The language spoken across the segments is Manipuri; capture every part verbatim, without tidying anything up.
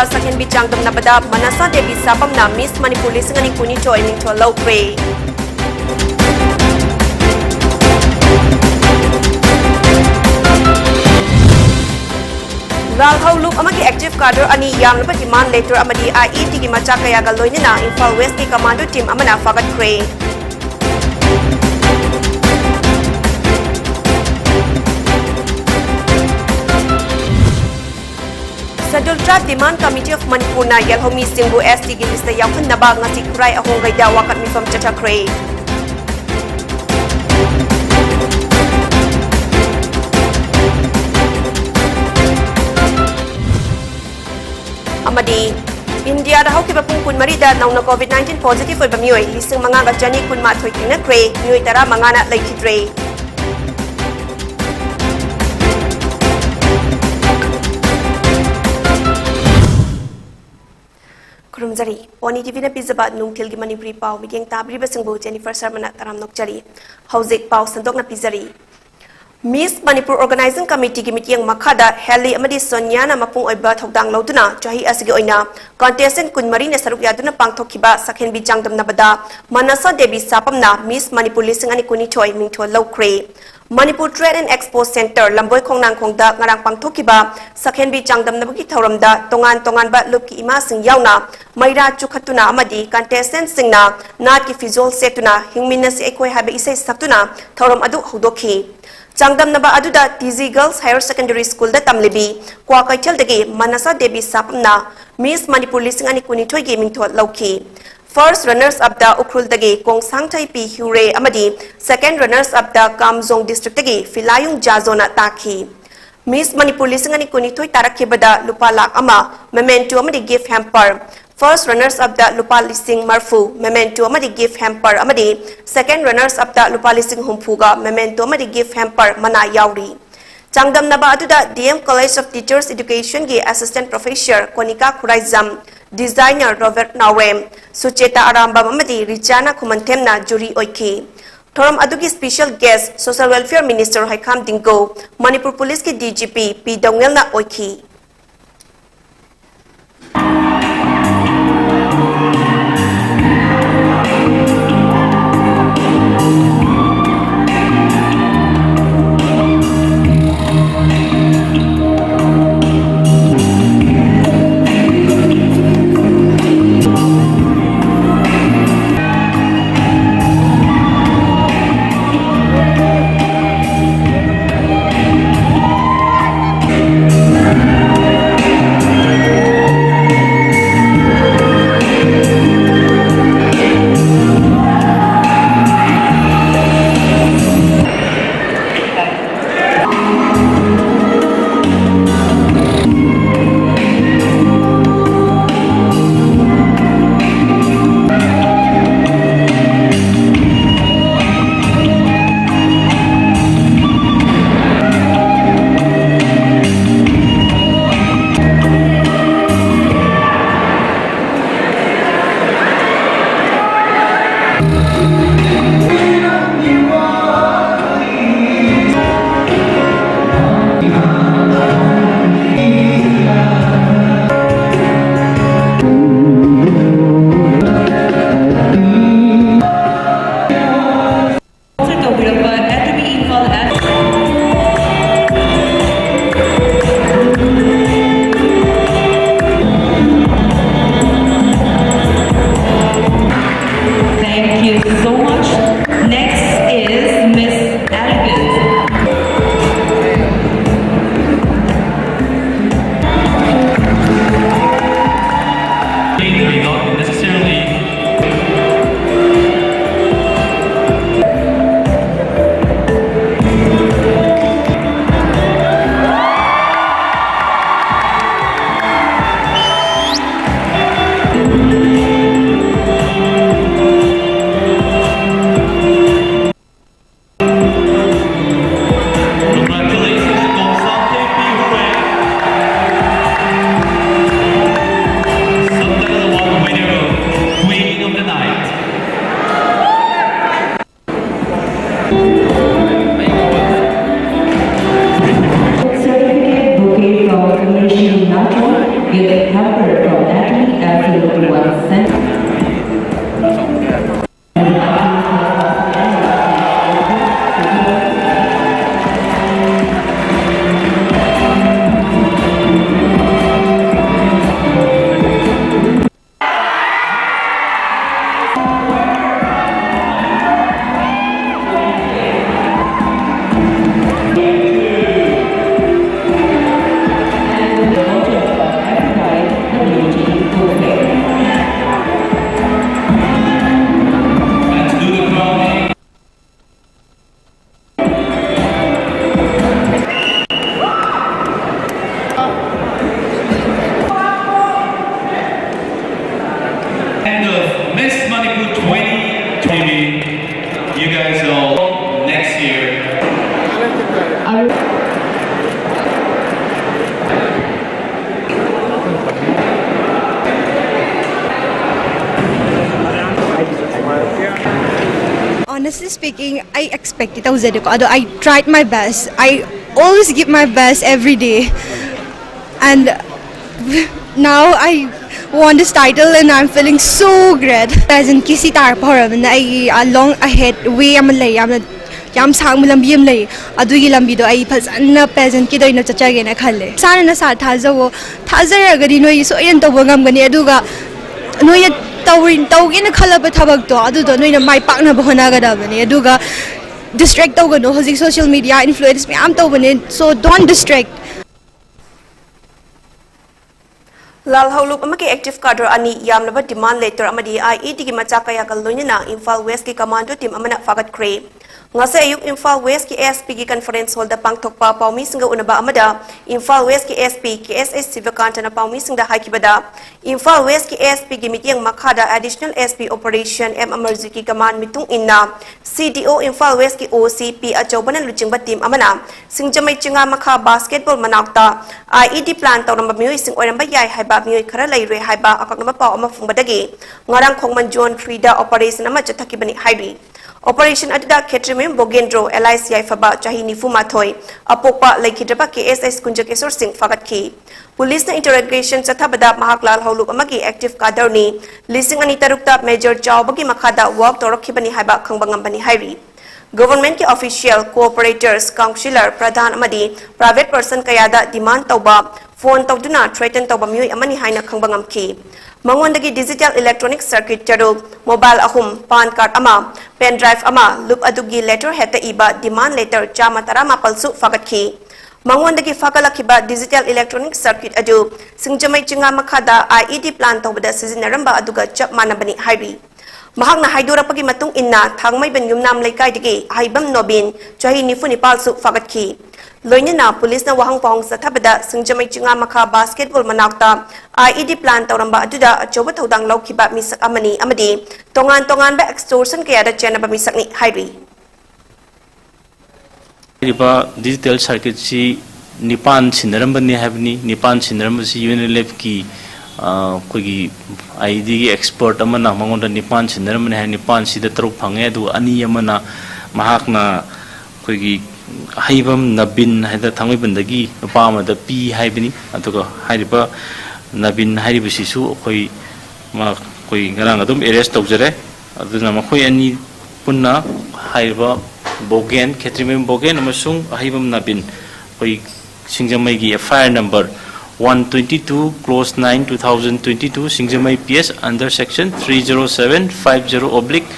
ꯁꯛꯍꯦꯟꯕꯤ ꯆꯥꯡꯗꯝꯅꯕꯗ ꯃꯅꯁꯥ ꯗꯦꯕꯤ ꯁꯥꯄꯝꯅ Miss ꯃꯅꯤꯄꯨꯔ ꯂꯤꯁꯤꯡ ꯑꯅꯤ ꯀꯨꯟꯅꯤꯊꯣꯏ ꯃꯤꯡꯊꯣꯜ ꯂꯧꯈ꯭ꯔꯦ꯫ ꯂꯥꯜꯍꯧꯂꯨꯞ ꯑꯃꯒꯤ active cadre ꯑꯅꯤ ꯌꯥꯝꯂꯕ demand letter ꯑꯃꯗꯤ IETꯒꯤ ꯃꯆꯥ ꯀꯌꯥꯒ ꯂꯣꯏꯅꯅ ꯏꯝꯐꯥꯜ Westꯀꯤ commando team ꯑꯃꯅ ꯐꯥꯒꯠꯈ꯭ꯔꯦ꯫ Scheduled Tribe Demand Committee of Manipurꯅ ꯌꯦꯜꯍꯧꯃꯤꯁꯤꯡꯕꯨ STꯒꯤ listꯇ ꯌꯥꯎꯍꯟꯅꯕ ꯉꯁꯤ ꯈꯨꯔꯥꯏ ꯑꯍꯣꯡꯒꯩꯗ ꯋꯥꯀꯠ ꯃꯤꯐꯝ ꯆꯠꯊꯈ꯭ꯔꯦ꯫ ꯑꯃꯗꯤ ꯏꯟꯗꯤꯌꯥꯗ ꯍꯧꯈꯤꯕ ꯄꯨꯡ ꯀꯨꯟꯃꯔꯤꯗ ꯅꯧꯅ COVID nineteen positive ꯑꯣꯏꯕ ꯃꯤꯑꯣꯏ ꯂꯤꯁꯤꯡ ꯃꯉꯥꯒ ꯆꯅꯤ ꯀꯨꯟꯃꯥꯊꯣꯏ ꯊꯦꯡꯅꯈ꯭ꯔꯦ, ꯃꯤꯑꯣꯏ ꯇꯔꯥꯃꯉꯥꯅ ꯂꯩꯈꯤꯗ꯭ꯔꯦ꯫ ꯈꯨꯔꯨꯝꯖꯔꯤ꯫ ꯄꯣꯅꯤ ꯇꯤꯚꯤꯅ ꯄꯤꯖꯕ ꯅꯨꯡꯊꯤꯜꯒꯤ ꯃꯅꯤꯄꯨꯔꯤ ꯄꯥꯎ ꯃꯤꯠꯌꯦꯡ ꯇꯥꯕꯤꯔꯤꯕꯁꯤꯡꯕꯨ ꯖꯦꯅꯤꯐꯔ ꯁꯔꯃꯅ ꯇꯔꯥꯝ ꯅꯣꯛꯆꯔꯤ꯫ ꯍꯧꯖꯤꯛ ꯄꯥꯎ ꯁꯟꯗꯣꯛꯅ ꯄꯤꯖꯔꯤ꯫ Miss Manipur Organizing Committeeꯒꯤ ꯃꯤꯠꯌꯦꯡ ꯃꯈꯥꯗ ꯍꯦꯂꯤ ꯑꯃꯗꯤ ꯁꯣꯅꯤꯌꯥꯅ ꯃꯄꯨꯡ ꯑꯣꯏꯕ ꯊꯧꯗꯥꯡ ꯂꯧꯗꯨꯅ ꯆꯍꯤ ꯑꯁꯤꯒꯤ ꯑꯣꯏꯅ contestant ꯀꯨꯟꯃꯔꯤꯅ ꯁꯔꯨꯛ ꯌꯥꯗꯨꯅ ꯄꯥꯡꯊꯣꯛꯈꯤꯕ ꯁꯛꯍꯦꯟꯕꯤ ꯆꯥꯡꯗꯝꯅꯕꯗ ꯃꯅꯁꯥ ꯗꯦꯕꯤ ꯁꯥꯄꯝꯅ Miss Manipur ꯂꯤꯁꯤꯡ ꯑꯅꯤ ꯀꯨꯟꯅꯤꯊꯣꯏ ꯃꯤꯡꯊꯣꯜ ꯂꯧꯈ꯭ꯔꯦ꯫ Manipur Trade and Expo Centre ꯂꯝꯕꯣꯏ ꯈꯣꯡꯅꯥꯡꯈꯣꯡꯗ ꯉꯔꯥꯡ ꯄꯥꯡꯊꯣꯛꯈꯤꯕ ꯁꯛꯍꯦꯟꯕꯤ ꯆꯥꯡꯗꯝꯅꯕꯒꯤ ꯊꯧꯔꯝꯗ ꯇꯣꯉꯥꯟ ꯇꯣꯉꯥꯟꯕ ꯂꯨꯞꯀꯤ ꯏꯃꯥꯁꯤꯡ ꯌꯥꯎꯅ ꯃꯩꯔꯥ ꯆꯨꯈꯠꯇꯨꯅ ꯑꯃꯗꯤ contestantꯁꯤꯡꯅ ꯅꯥꯠꯀꯤ ꯐꯤꯖꯣꯜ ꯁꯦꯠꯇꯨꯅ ꯍꯤꯡꯃꯤꯟꯅꯁꯤ ꯑꯩꯈꯣꯏ ꯍꯥꯏꯕ ꯏꯁꯩ ꯁꯛꯇꯨꯅ ꯊꯧꯔꯝ ꯑꯗꯨ ꯍꯧꯗꯣꯛꯈꯤ꯫ ꯆꯥꯡꯗꯝꯅꯕ ꯑꯗꯨꯗ TG Girls Higher Secondary Schoolꯗ ꯇꯝꯂꯤꯕꯤ ꯀ꯭ꯋꯥꯀꯩꯊꯦꯜꯗꯒꯤ ꯃꯅꯁꯥ Devi ꯁꯥꯄꯝꯅ Miss Manipur ꯂꯤꯁꯤꯡ ꯑꯅꯤ ꯀꯨꯟꯅꯤꯊꯣꯏꯒꯤ ꯃꯤꯡꯊꯣꯜ ꯂꯧꯈꯤ꯫ First runners upꯇ ꯎꯈ꯭ꯔꯨꯜꯗꯒꯤ ꯀꯣꯡꯁꯥꯡꯊꯩ ꯄꯤ ꯍ꯭ꯌꯨꯔꯦ ꯑꯃꯗꯤ second runners upꯇ ꯀꯥꯝꯖꯣꯡ districtꯇꯒꯤ ꯐꯤꯂꯥꯌꯨꯡ ꯖꯥꯖꯣꯅ ꯇꯥꯈꯤ꯫ Miss Manipur ꯂꯤꯁꯤꯡ ꯑꯅꯤ ꯀꯨꯟꯅꯤꯊꯣꯏ ꯇꯥꯔꯛꯈꯤꯕꯗ ꯂꯨꯄꯥ ꯂꯥꯈ ꯑꯃ, memento ꯑꯃꯗꯤ gift hamper, first runners upꯇ ꯂꯨꯄꯥ ꯂꯤꯁꯤꯡ ꯃꯔꯐꯨ, memento ꯑꯃꯗꯤ gift hamper ꯑꯃꯗꯤ second runners upꯇ ꯂꯨꯄꯥ ꯂꯤꯁꯤꯡ ꯍꯨꯝꯐꯨꯒ memento ꯑꯃꯗꯤ gift hamper ꯃꯅꯥ ꯌꯥꯎꯔꯤ꯫ ꯆꯥꯡꯗꯝꯅꯕ ꯑꯗꯨꯗ DM College of Teachers Educationꯒꯤ Assistant Professor ꯀꯣꯅꯤꯀꯥ Khuraijam, designer Robert ꯅꯥꯎꯔꯦꯝ, ꯁꯨꯆꯦꯇꯥ ꯑꯔꯥꯝꯕꯝ ꯑꯃꯗꯤ ꯔꯤꯆꯥꯅ ꯈꯨꯃꯟꯊꯦꯝꯅ jury ꯑꯣꯏꯈꯤ꯫ ꯊꯧꯔꯝ ꯑꯗꯨꯒꯤ special guest Social Welfare Minister ꯍꯩꯈꯥꯝ ꯗꯤꯡꯒꯣ, Manipur ꯄꯨꯂꯤꯁꯀꯤ DGP ꯄꯤ ꯗꯧꯉꯦꯜꯅ ꯑꯣꯏꯈꯤ꯫ ꯇꯧꯕꯤꯔꯛꯄ academy Imphal at Thank you so much. Next is Miss Elegance. May not necessarily Congratulations, Komsate Pihure. Sub-Title one winner, Queen of the Night. Certificate bouquet from Commissioner Nacho with hamper from Maybe you guys will next year. Honestly speaking, I expect ꯇꯧꯖꯗꯦꯀꯣ ꯑꯗꯣ I tried my best. I always give my best every day. And now I won this title and I'm feeling so great. Pageantꯀꯤ ꯁꯤ ꯇꯥꯔꯛꯄ ꯍꯧꯔꯕꯅꯤꯅ ꯑꯩꯒꯤ long ahead way ꯑꯃ ꯂꯩ, ꯌꯥꯝꯅ ꯌꯥꯝ ꯁꯥꯡꯕ ꯂꯝꯕꯤ ꯑꯃ ꯂꯩ꯫ ꯑꯗꯨꯒꯤ ꯂꯝꯕꯤꯗꯣ ꯑꯩ ꯐꯖꯅ pageantꯀꯤꯗ ꯑꯣꯏꯅ ꯆꯠꯆꯒꯦꯅ ꯈꯜꯂꯦ꯫ ꯏꯁꯥꯅ ꯅꯁꯥ ꯊꯥꯖꯧꯋꯣ꯫ ꯊꯥꯖꯔꯒꯗꯤ ꯅꯣꯏ ꯁꯣꯏꯗꯅ ꯇꯧꯕ ꯉꯝꯒꯅꯤ꯫ ꯑꯗꯨꯒ ꯅꯣꯏꯅ ꯇꯧꯔꯤ ꯇꯧꯒꯦꯅ ꯈꯜꯂꯕ ꯊꯕꯛꯇꯣ ꯑꯗꯨꯗꯣ ꯅꯣꯏꯅ ꯃꯥꯏ ꯄꯥꯛꯅꯕ ꯍꯣꯠꯅꯒꯗꯕꯅꯤ꯫ ꯑꯗꯨꯒ distract ꯇꯧꯒꯅꯨ꯫ ꯍꯧꯖꯤꯛ social media influence ꯃꯌꯥꯝ ꯇꯧꯕꯅꯦ, so don't distract. ꯂꯥꯜ ꯍꯧꯂꯨꯞ ꯑꯃꯒꯤ active cadre ꯑꯅꯤ, ꯌꯥꯝꯂꯕ demand letter ꯑꯃꯗꯤ IEDꯒꯤ ꯃꯆꯥꯛ ꯀꯌꯥꯒ ꯂꯣꯏꯅꯅ ꯏꯝꯐꯥꯜ Westꯀꯤ commando team ꯑꯃꯅ ꯐꯥꯒꯠꯈ꯭ꯔꯦ꯫ ꯉꯁꯤ ꯑꯌꯨꯛ ꯏꯝꯐꯥꯜ Westꯀꯤ ASPꯒꯤ conference hallꯗ ꯄꯥꯡꯊꯣꯛꯄ ꯄꯥꯎꯃꯤꯁꯤꯡꯒ ꯎꯅꯕ ꯑꯃꯗ ꯏꯝꯐꯥꯜ Westꯀꯤ SP KSH ꯁꯤꯕꯀꯥꯟꯇꯅ ꯄꯥꯎꯃꯤꯁꯤꯡꯗ ꯍꯥꯏꯈꯤꯕꯗ, ꯏꯝꯐꯥꯜ Westꯀꯤ ASPꯒꯤ ꯃꯤꯠꯌꯦꯡ ꯃꯈꯥꯗ Additional SP Operation M ꯑꯃꯔꯖꯤꯠꯀꯤ command ꯃꯇꯨꯡ ꯏꯟꯅ CDO ꯏꯝꯐꯥꯜ Westꯀꯤ OC P ꯑꯆꯧꯕꯅ ꯂꯨꯆꯤꯡꯕ team ꯑꯃꯅ ꯁꯤꯡꯖꯃꯩ ꯆꯤꯉꯥ ꯃꯈꯥ basketball ꯃꯅꯥꯛꯇ IED plan ꯇꯧꯔꯝꯕ ꯃꯤꯑꯣꯏꯁꯤꯡ ꯑꯣꯏꯔꯝꯕ ꯌꯥꯏ ꯍꯥꯏꯕ ꯃꯤꯑꯣꯏ ꯈꯔ ꯂꯩꯔꯦ ꯍꯥꯏꯕ ꯑꯀꯛꯅꯕ ꯄꯥꯎ ꯑꯃ ꯐꯪꯕꯗꯒꯤ ꯉꯔꯥꯡ ꯈꯣꯡꯃꯟ zone threeꯗ operation ꯑꯃ ꯆꯠꯊꯈꯤꯕꯅꯤ ꯍꯥꯏꯔꯤ꯫ Operation ꯑꯗꯨꯗ ꯈꯦꯇ꯭ꯔꯤꯃꯌꯨꯝ ꯕꯣꯒꯦꯟꯗ꯭ꯔꯣ alias ꯌꯥꯏꯐꯕ ꯆꯍꯤ ꯅꯤꯐꯨ ꯃꯥꯊꯣꯏ ꯑꯄꯣꯛꯄ ꯂꯩꯈꯤꯗ꯭ꯔꯕ KSH ꯀꯨꯟꯖꯀꯦꯁꯣꯔ ꯁꯤꯡ ꯐꯥꯒꯠꯈꯤ꯫ ꯄꯨꯂꯤꯁꯅ interrogation ꯆꯠꯊꯕꯗ ꯃꯍꯥꯛ ꯂꯥꯜ ꯍꯧꯂꯨꯞ ꯑꯃꯒꯤ active cadreꯅꯤ꯫ ꯂꯤꯁꯤꯡ ꯑꯅꯤ ꯇꯔꯨꯛꯇ Major ꯆꯥꯎꯕꯒꯤ ꯃꯈꯥꯗ work ꯇꯧꯔꯛꯈꯤꯕꯅꯤ ꯍꯥꯏꯕ ꯈꯪꯕ ꯉꯝꯕꯅꯤ ꯍꯥꯏꯔꯤ꯫ Governmentꯀꯤ official, co-operators, councillor, ꯄ꯭ꯔꯙꯥꯟ ꯑꯃꯗꯤ private person ꯀꯌꯥꯗ demand ꯇꯧꯕ, phone ꯇꯧꯗꯨꯅ threaten ꯇꯧꯕ ꯃꯤꯑꯣꯏ ꯑꯃꯅꯤ ꯍꯥꯏꯅ ꯈꯪꯕ ꯉꯝꯈꯤ꯫ ꯃꯉꯣꯟꯗꯒꯤ digital electronic circuit ꯇꯔꯨꯛ, mobile ꯑꯍꯨꯝ, PAN card ꯑꯃ, pen drive ꯑꯃ, ꯂꯨꯞ ꯑꯗꯨꯒꯤ letterheadꯇ ꯏꯕ demand letter ꯆꯥꯝꯃ ꯇꯔꯥꯃꯥꯄꯜꯁꯨ ꯐꯥꯒꯠꯈꯤ꯫ ꯃꯉꯣꯟꯗꯒꯤ ꯐꯥꯒꯠꯂꯛꯈꯤꯕ digital electronic circuit ꯑꯗꯨ ꯁꯤꯡꯖꯃꯩ ꯆꯤꯉꯥ ꯃꯈꯥꯗ IED plan ꯇꯧꯕꯗ ꯁꯤꯖꯤꯟꯅꯔꯝꯕ ꯑꯗꯨꯒ ꯆꯞ ꯃꯥꯟꯅꯕꯅꯤ ꯍꯥꯏꯔꯤ꯫ ꯃꯍꯥꯛꯅ ꯍꯥꯏꯗꯣꯔꯛꯄꯒꯤ ꯃꯇꯨꯡ ꯏꯟꯅ ꯊꯥꯡꯃꯩꯕꯟ ꯌꯨꯝꯅꯥꯝ ꯂꯩꯀꯥꯏꯗꯒꯤ ꯑꯍꯩꯕꯝ ꯅꯣꯕꯤꯟ, ꯆꯍꯤ ꯅꯤꯐꯨ ꯅꯤꯄꯥꯜꯁꯨ ꯐꯥꯒꯠꯈꯤ꯫ ꯂꯣꯏꯅꯅ ꯄꯨꯂꯤꯁꯅ ꯋꯥꯍꯪ ꯄꯥꯎꯍꯪ ꯆꯠꯊꯕꯗ ꯁꯤꯡꯖꯃꯩ ꯆꯤꯉꯥ ꯃꯈꯥ ꯕꯥꯁꯀꯦꯠꯕꯣꯜ ꯃꯅꯥꯛꯇ IED plan ꯇꯧꯔꯝꯕ ꯑꯗꯨꯗ ꯑꯆꯧꯕ ꯊꯧꯗꯥꯡ ꯂꯧꯈꯤꯕ ꯃꯤꯁꯛ ꯑꯃꯅꯤ ꯑꯃꯗꯤ ꯇꯣꯉꯥꯟ ꯇꯣꯉꯥꯟꯕ extortion ꯀꯌꯥꯗ ꯆꯦꯟꯅꯕ ꯃꯤꯁꯛꯅꯤ ꯍꯥꯏꯔꯤ꯫ ꯍꯥꯏꯔꯤꯕ digital circuitꯁꯤ ꯅꯤꯄꯥꯟ ꯁꯤꯟꯅꯔꯝꯕꯅꯤ ꯍꯥꯏꯕꯅꯤ꯫ ꯅꯤꯄꯥꯟ ꯁꯤꯟꯅꯔꯝꯕꯁꯤ UNLFꯀꯤ ꯑꯩꯈꯣꯏꯒꯤ IEDꯒꯤ expert ꯑꯃꯅ ꯃꯉꯣꯟꯗ ꯅꯤꯄꯥꯟ ꯁꯤꯟꯅꯔꯝꯕꯅꯤ ꯍꯥꯏ꯫ ꯅꯤꯄꯥꯟꯁꯤꯗ ꯇꯔꯨꯛ ꯐꯪꯉꯦ, ꯑꯗꯨꯒ ꯑꯅꯤ ꯑꯃꯅ ꯃꯍꯥꯛꯅ ꯑꯩꯈꯣꯏꯒꯤ ꯑꯍꯩꯕꯝ ꯅꯕꯤꯟ ꯍꯥꯏꯗꯅ ꯊꯥꯡꯃꯩꯕꯟꯗꯒꯤ ꯅꯨꯄꯥ ꯑꯃꯗ ꯄꯤ ꯍꯥꯏꯕꯅꯤ꯫ ꯑꯗꯨꯒ ꯍꯥꯏꯔꯤꯕ ꯅꯕꯤꯟ ꯍꯥꯏꯔꯤꯕꯁꯤꯁꯨ ꯑꯩꯈꯣꯏ ꯃꯥ ꯑꯩꯈꯣꯏ ꯉꯔꯥꯡ ꯑꯗꯨꯝ arrest ꯇꯧꯖꯔꯦ꯫ ꯑꯗꯨꯅ ꯃꯈꯣꯏ ꯑꯅꯤ ꯄꯨꯟꯅ ꯍꯥꯏꯔꯤꯕ ꯕꯣꯒꯦꯟ, ꯈꯦꯇ꯭ꯔꯤꯃꯌꯨꯝ ꯕꯣꯒꯦꯟ ꯑꯃꯁꯨꯡ ꯑꯍꯩꯕꯝ ꯅꯕꯤꯟ ꯑꯩꯈꯣꯏ ꯁꯤꯡꯖꯃꯩꯒꯤ FIR number one twenty two clause nine two thousand twenty two, ꯁꯤꯡꯖꯃꯩ PS under section three zero seven five zero oblique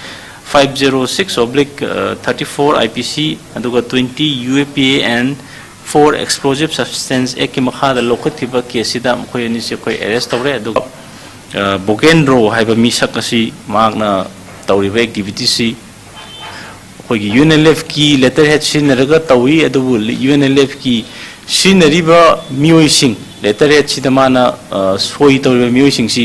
five zero six oblique thirty four IPC ꯑꯗꯨꯒ twenty UAPA and four explosive substance Actꯀꯤ ꯃꯈꯥꯗ ꯂꯧꯈꯠꯈꯤꯕ caseꯁꯤꯗ ꯃꯈꯣꯏ ꯑꯅꯤꯁꯤ ꯑꯩꯈꯣꯏ arrest ꯇꯧꯔꯦ꯫ ꯑꯗꯨꯒ ꯕꯣꯒꯦꯟꯗ꯭ꯔꯣ ꯍꯥꯏꯕ ꯃꯤꯁꯛ ꯑꯁꯤ ꯃꯍꯥꯛꯅ ꯇꯧꯔꯤꯕ activityꯁꯤ ꯑꯩꯈꯣꯏꯒꯤ UNLFꯀꯤ letterhead ꯁꯤꯖꯤꯟꯅꯔꯒ ꯇꯧꯏ꯫ ꯑꯗꯨꯕꯨ UNLFꯀꯤ ꯁꯤꯖꯤꯟꯅꯔꯤꯕ ꯃꯤꯑꯣꯏꯁꯤꯡ, letterheadꯁꯤꯗ ꯃꯥꯅ ꯁꯣꯏ ꯇꯧꯔꯤꯕ ꯃꯤꯑꯣꯏꯁꯤꯡꯁꯤ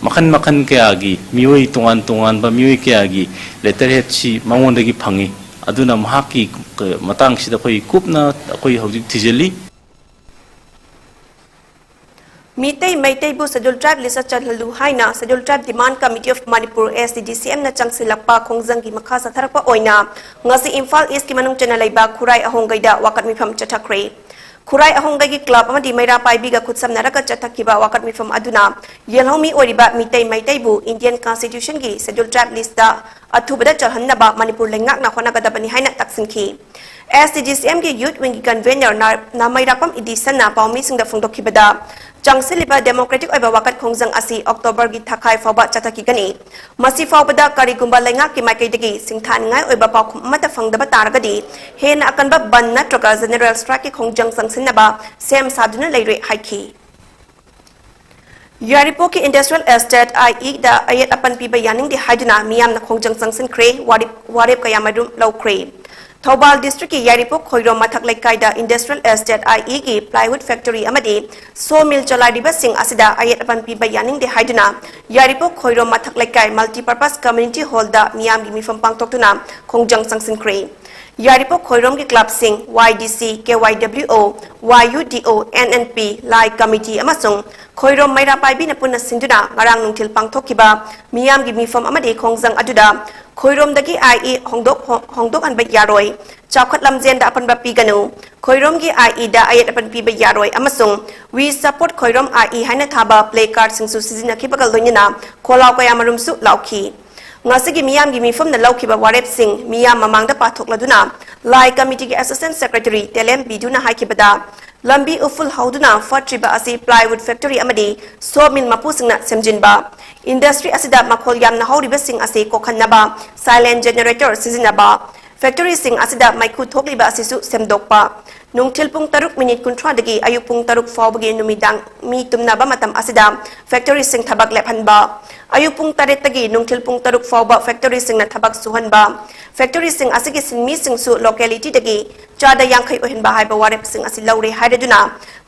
ꯃꯈꯜ ꯃꯈꯜ ꯀꯌꯥꯒꯤ ꯃꯤꯑꯣꯏ, ꯇꯣꯉꯥꯟ ꯇꯣꯉꯥꯟꯕ ꯃꯤꯑꯣꯏ ꯀꯌꯥꯒꯤ letterheadꯁꯤ ꯃꯉꯣꯟꯗꯒꯤ ꯐꯪꯏ꯫ ꯑꯗꯨꯅ ꯃꯍꯥꯛꯀꯤ ꯃꯇꯥꯡꯁꯤꯗ ꯑꯩꯈꯣꯏ ꯀꯨꯞꯅ ꯑꯩꯈꯣꯏ ꯍꯧꯖꯤꯛ ꯊꯤꯖꯤꯜꯂꯤ꯫ ꯃꯤꯇꯩ ꯃꯩꯇꯩꯕꯨ Scheduled Tribe listꯇ ꯆꯜꯍꯜꯂꯨ ꯍꯥꯏꯅ Scheduled Tribe Demand Committee of Manipur, STDCMꯅ ꯆꯪꯁꯤꯜꯂꯛꯄ ꯈꯣꯡꯖꯪꯒꯤ ꯃꯈꯥ ꯆꯠꯊꯔꯛꯄ ꯑꯣꯏꯅ ꯉꯁꯤ ꯏꯝꯐꯥꯜ Eastꯀꯤ ꯃꯅꯨꯡ ꯆꯟꯅ ꯂꯩꯕ ꯈꯨꯔꯥꯏ ꯑꯍꯣꯡꯒꯩꯗ ꯋꯥꯀꯠ ꯃꯤꯐꯝ ꯆꯠꯊꯈ꯭ꯔꯦ꯫ ꯈꯨꯔꯥꯏ ꯑꯍꯣꯡꯒꯩꯒꯤ club ꯑꯃꯗꯤ ꯃꯩꯔꯥ ꯄꯥꯏꯕꯤꯒ ꯈꯨꯠꯁꯝꯅꯔꯒ ꯆꯠꯊꯈꯤꯕ ꯋꯥꯀꯠ ꯃꯤꯐꯝ ꯑꯗꯨꯅ ꯌꯦꯜꯍꯧꯃꯤ ꯑꯣꯏꯔꯤꯕ ꯃꯤꯇꯩ ꯃꯩꯇꯩꯕꯨ Indian Constitutionꯒꯤ Scheduled Tribe listꯇ ꯑꯊꯨꯕꯗ ꯆꯜꯍꯟꯅꯕ ꯃꯅꯤꯄꯨꯔ ꯂꯩꯉꯥꯛꯅ ꯍꯣꯠꯅꯒꯗꯕꯅꯤ ꯍꯥꯏꯅ ꯇꯛꯁꯤꯟꯈꯤ꯫ STDCMꯒꯤ Youth Wingꯒꯤ convener ꯅꯥ-, ꯅꯥꯃꯩꯔꯥꯛꯄꯝ ꯏꯗꯤꯁꯟꯅ ꯄꯥꯎꯃꯤꯁꯤꯡꯗ ꯐꯣꯡꯗꯣꯛꯈꯤꯕꯗ, ꯆꯪꯁꯤꯜꯂꯤꯕ democratic ꯑꯣꯏꯕ ꯋꯥꯀꯠ ꯈꯣꯡꯖꯪ ꯑꯁꯤ Octoberꯒꯤ ꯊꯥꯈꯥꯏ ꯐꯥꯎꯕ ꯆꯠꯊꯈꯤꯒꯅꯤ꯫ ꯃꯁꯤ ꯐꯥꯎꯕꯗ ꯀꯔꯤꯒꯨꯝꯕ ꯂꯩꯉꯥꯛꯀꯤ ꯃꯥꯏꯀꯩꯗꯒꯤ ꯁꯤꯡꯊꯥꯅꯤꯡꯉꯥꯏ ꯑꯣꯏꯕ ꯄꯥꯎꯈꯨꯝ ꯑꯃꯠꯇ ꯐꯪꯗꯕ ꯇꯥꯔꯒꯗꯤ, ꯍꯦꯟꯅ ꯑꯀꯟꯕ ꯕꯟꯗ ꯅꯠꯇ꯭ꯔꯒ general strikeꯀꯤ ꯈꯣꯡꯖꯪ ꯆꯪꯁꯤꯟꯅꯕ ꯁꯦꯝ ꯁꯥꯗꯨꯅ ꯂꯩꯔꯦ ꯍꯥꯏꯈꯤ꯫ ꯌꯥꯏꯔꯤꯄꯣꯛꯀꯤ Industrial Estate IEꯗ ꯑꯌꯦꯠ ꯑꯄꯟ ꯄꯤꯕ ꯌꯥꯅꯤꯡꯗꯦ ꯍꯥꯏꯗꯨꯅ ꯃꯤꯌꯥꯝꯅ ꯈꯣꯡꯖꯪ ꯆꯪꯁꯤꯟꯈ꯭ꯔꯦ, ꯋꯥꯔꯦꯞ, ꯋꯥꯔꯦꯞ ꯀꯌꯥꯃꯔꯨꯝ ꯂꯧꯈ꯭ꯔꯦ꯫ ꯊꯧꯕꯥꯜ district ꯀꯤ ꯌꯥꯏꯔꯤꯄꯣꯛ ꯈꯣꯏꯔꯣꯝ ꯃꯊꯛ ꯂꯩꯀꯥꯏꯗ Industrial Estate IE ꯒꯤ plywood factory ꯑꯃꯗꯤ sawmill ꯆꯂꯥꯏꯔꯤꯕꯁꯤꯡ ꯑꯁꯤꯗ ꯑꯌꯦꯠ ꯑꯄꯟ ꯄꯤꯕ ꯌꯥꯅꯤꯡꯗꯦ ꯍꯥꯏꯗꯨꯅ ꯌꯥꯏꯔꯤꯄꯣꯛ ꯈꯣꯏꯔꯣꯝ ꯃꯊꯛ ꯂꯩꯀꯥꯏ Multipurpose Community Hall ꯗ ꯃꯤꯌꯥꯝꯒꯤ ꯃꯤꯐꯝ ꯄꯥꯡꯊꯣꯛꯇꯨꯅ ꯈꯣꯡꯖꯪ ꯆꯪꯁꯤꯟꯈ꯭ꯔꯦ꯫ ꯌꯥꯏꯔꯤꯄꯣꯛ ꯈꯣꯏꯔꯣꯝꯒꯤ club ꯁꯤꯡ, YDC, KYWO, YUDO, NNP, ꯂꯥꯏ committee ꯑꯃꯁꯨꯡ ꯈꯣꯏꯔꯣꯝ ꯃꯩꯔꯥ ꯄꯥꯏꯕꯤꯅ ꯄꯨꯟꯅ ꯁꯤꯟꯗꯨꯅ ꯉꯔꯥꯡ ꯅꯨꯡꯊꯤꯜ ꯄꯥꯡꯊꯣꯛꯈꯤꯕ ꯃꯤꯌꯥꯝꯒꯤ ꯃꯤꯐꯝ ꯑꯃꯗꯤ ꯈꯣꯡꯖꯪ ꯑꯗꯨꯗ ꯈꯣꯏꯔꯣꯝꯗꯒꯤ IE ꯍꯣꯡꯗꯣꯛ-, ꯍꯣ-, ꯍꯣꯡꯗꯣꯛꯍꯟꯕ ꯌꯥꯔꯣꯏ, ꯆꯥꯎꯈꯠ ꯂꯝꯖꯦꯟꯗ ꯑꯄꯟꯕ ꯄꯤꯒꯅꯨ, ꯈꯣꯏꯔꯣꯝꯒꯤ IE ꯗ ꯑꯌꯦꯠ ꯑꯄꯟ ꯄꯤꯕ ꯌꯥꯔꯣꯏ ꯑꯃꯁꯨꯡ We Support Khairom IE ꯍꯥꯏꯅ ꯊꯥꯕ placard ꯁꯤꯡꯁꯨ ꯁꯤꯖꯤꯟꯅꯈꯤꯕꯒ ꯂꯣꯏꯅꯅ ꯈꯣꯜꯂꯥꯎ ꯀꯌꯥꯃꯔꯨꯝꯁꯨ ꯂꯥꯎꯈꯤ꯫ ꯉꯁꯤꯒꯤ ꯃꯤꯌꯥꯝꯒꯤ ꯃꯤꯐꯝꯅ ꯂꯧꯈꯤꯕ ꯋꯥꯔꯦꯞꯁꯤꯡ ꯃꯤꯌꯥꯝ ꯃꯃꯥꯡꯗ ꯄꯥꯊꯣꯛꯂꯗꯨꯅ ꯂꯥꯏ committee ꯒꯤ assistant secretary ꯇꯦꯂꯦꯝ ꯕꯤꯗꯨꯅ ꯍꯥꯏꯈꯤꯕꯗ, ꯂꯝꯕꯤ ꯎꯐꯨꯜ ꯍꯧꯗꯨꯅ ꯐꯠꯇ꯭ꯔꯤꯕ ꯑꯁꯤ plywood factory ꯑꯃꯗꯤ sawmill ꯃꯄꯨꯁꯤꯡꯅ ꯁꯦꯝꯖꯤꯟꯕ, industry ꯑꯁꯤꯗ ꯃꯈꯣꯜ ꯌꯥꯝꯅ ꯍꯧꯔꯤꯕꯁꯤꯡ ꯑꯁꯤ ꯀꯣꯛꯍꯟꯅꯕ silent generator ꯁꯤꯖꯤꯟꯅꯕ, factory ꯁꯤꯡ ꯑꯁꯤꯗ ꯃꯩꯈꯨ ꯊꯣꯛꯂꯤꯕ ꯑꯁꯤꯁꯨ ꯁꯦꯝꯗꯣꯛꯄ, ꯅꯨꯡꯊꯤꯜ ꯄꯨꯡ ꯇꯔꯨꯛ minute ꯀꯨꯟꯊ꯭ꯔꯥꯗꯒꯤ ꯑꯌꯨꯛ ꯄꯨꯡ ꯇꯔꯨꯛ ꯐꯥꯎꯕꯒꯤ ꯅꯨꯃꯤꯗꯥꯡ ꯃꯤ ꯇꯨꯝꯅꯕ ꯃꯇꯝ ꯑꯁꯤꯗ factory ꯁꯤꯡ ꯊꯕꯛ ꯂꯦꯞꯍꯟꯕ, ꯑꯌꯨꯛ ꯄꯨꯡ ꯇꯔꯦꯠꯇꯒꯤ ꯅꯨꯡꯊꯤꯜ ꯄꯨꯡ ꯇꯔꯨꯛ ꯐꯥꯎꯕ factory ꯁꯤꯡꯅ ꯊꯕꯛ ꯁꯨꯍꯟꯕ, factory ꯁꯤꯡ ꯑꯁꯤꯒꯤ ꯁꯤꯟꯃꯤꯁꯤꯡꯁꯨ locality ꯗꯒꯤ ꯆꯥꯗ ꯌꯥꯡꯈꯩ ꯑꯣꯏꯍꯟꯕ ꯍꯥꯏꯕ ꯋꯥꯔꯦꯞꯁꯤꯡ ꯑꯁꯤ ꯂꯧꯔꯦ ꯍꯥꯏꯔꯗꯨꯅ,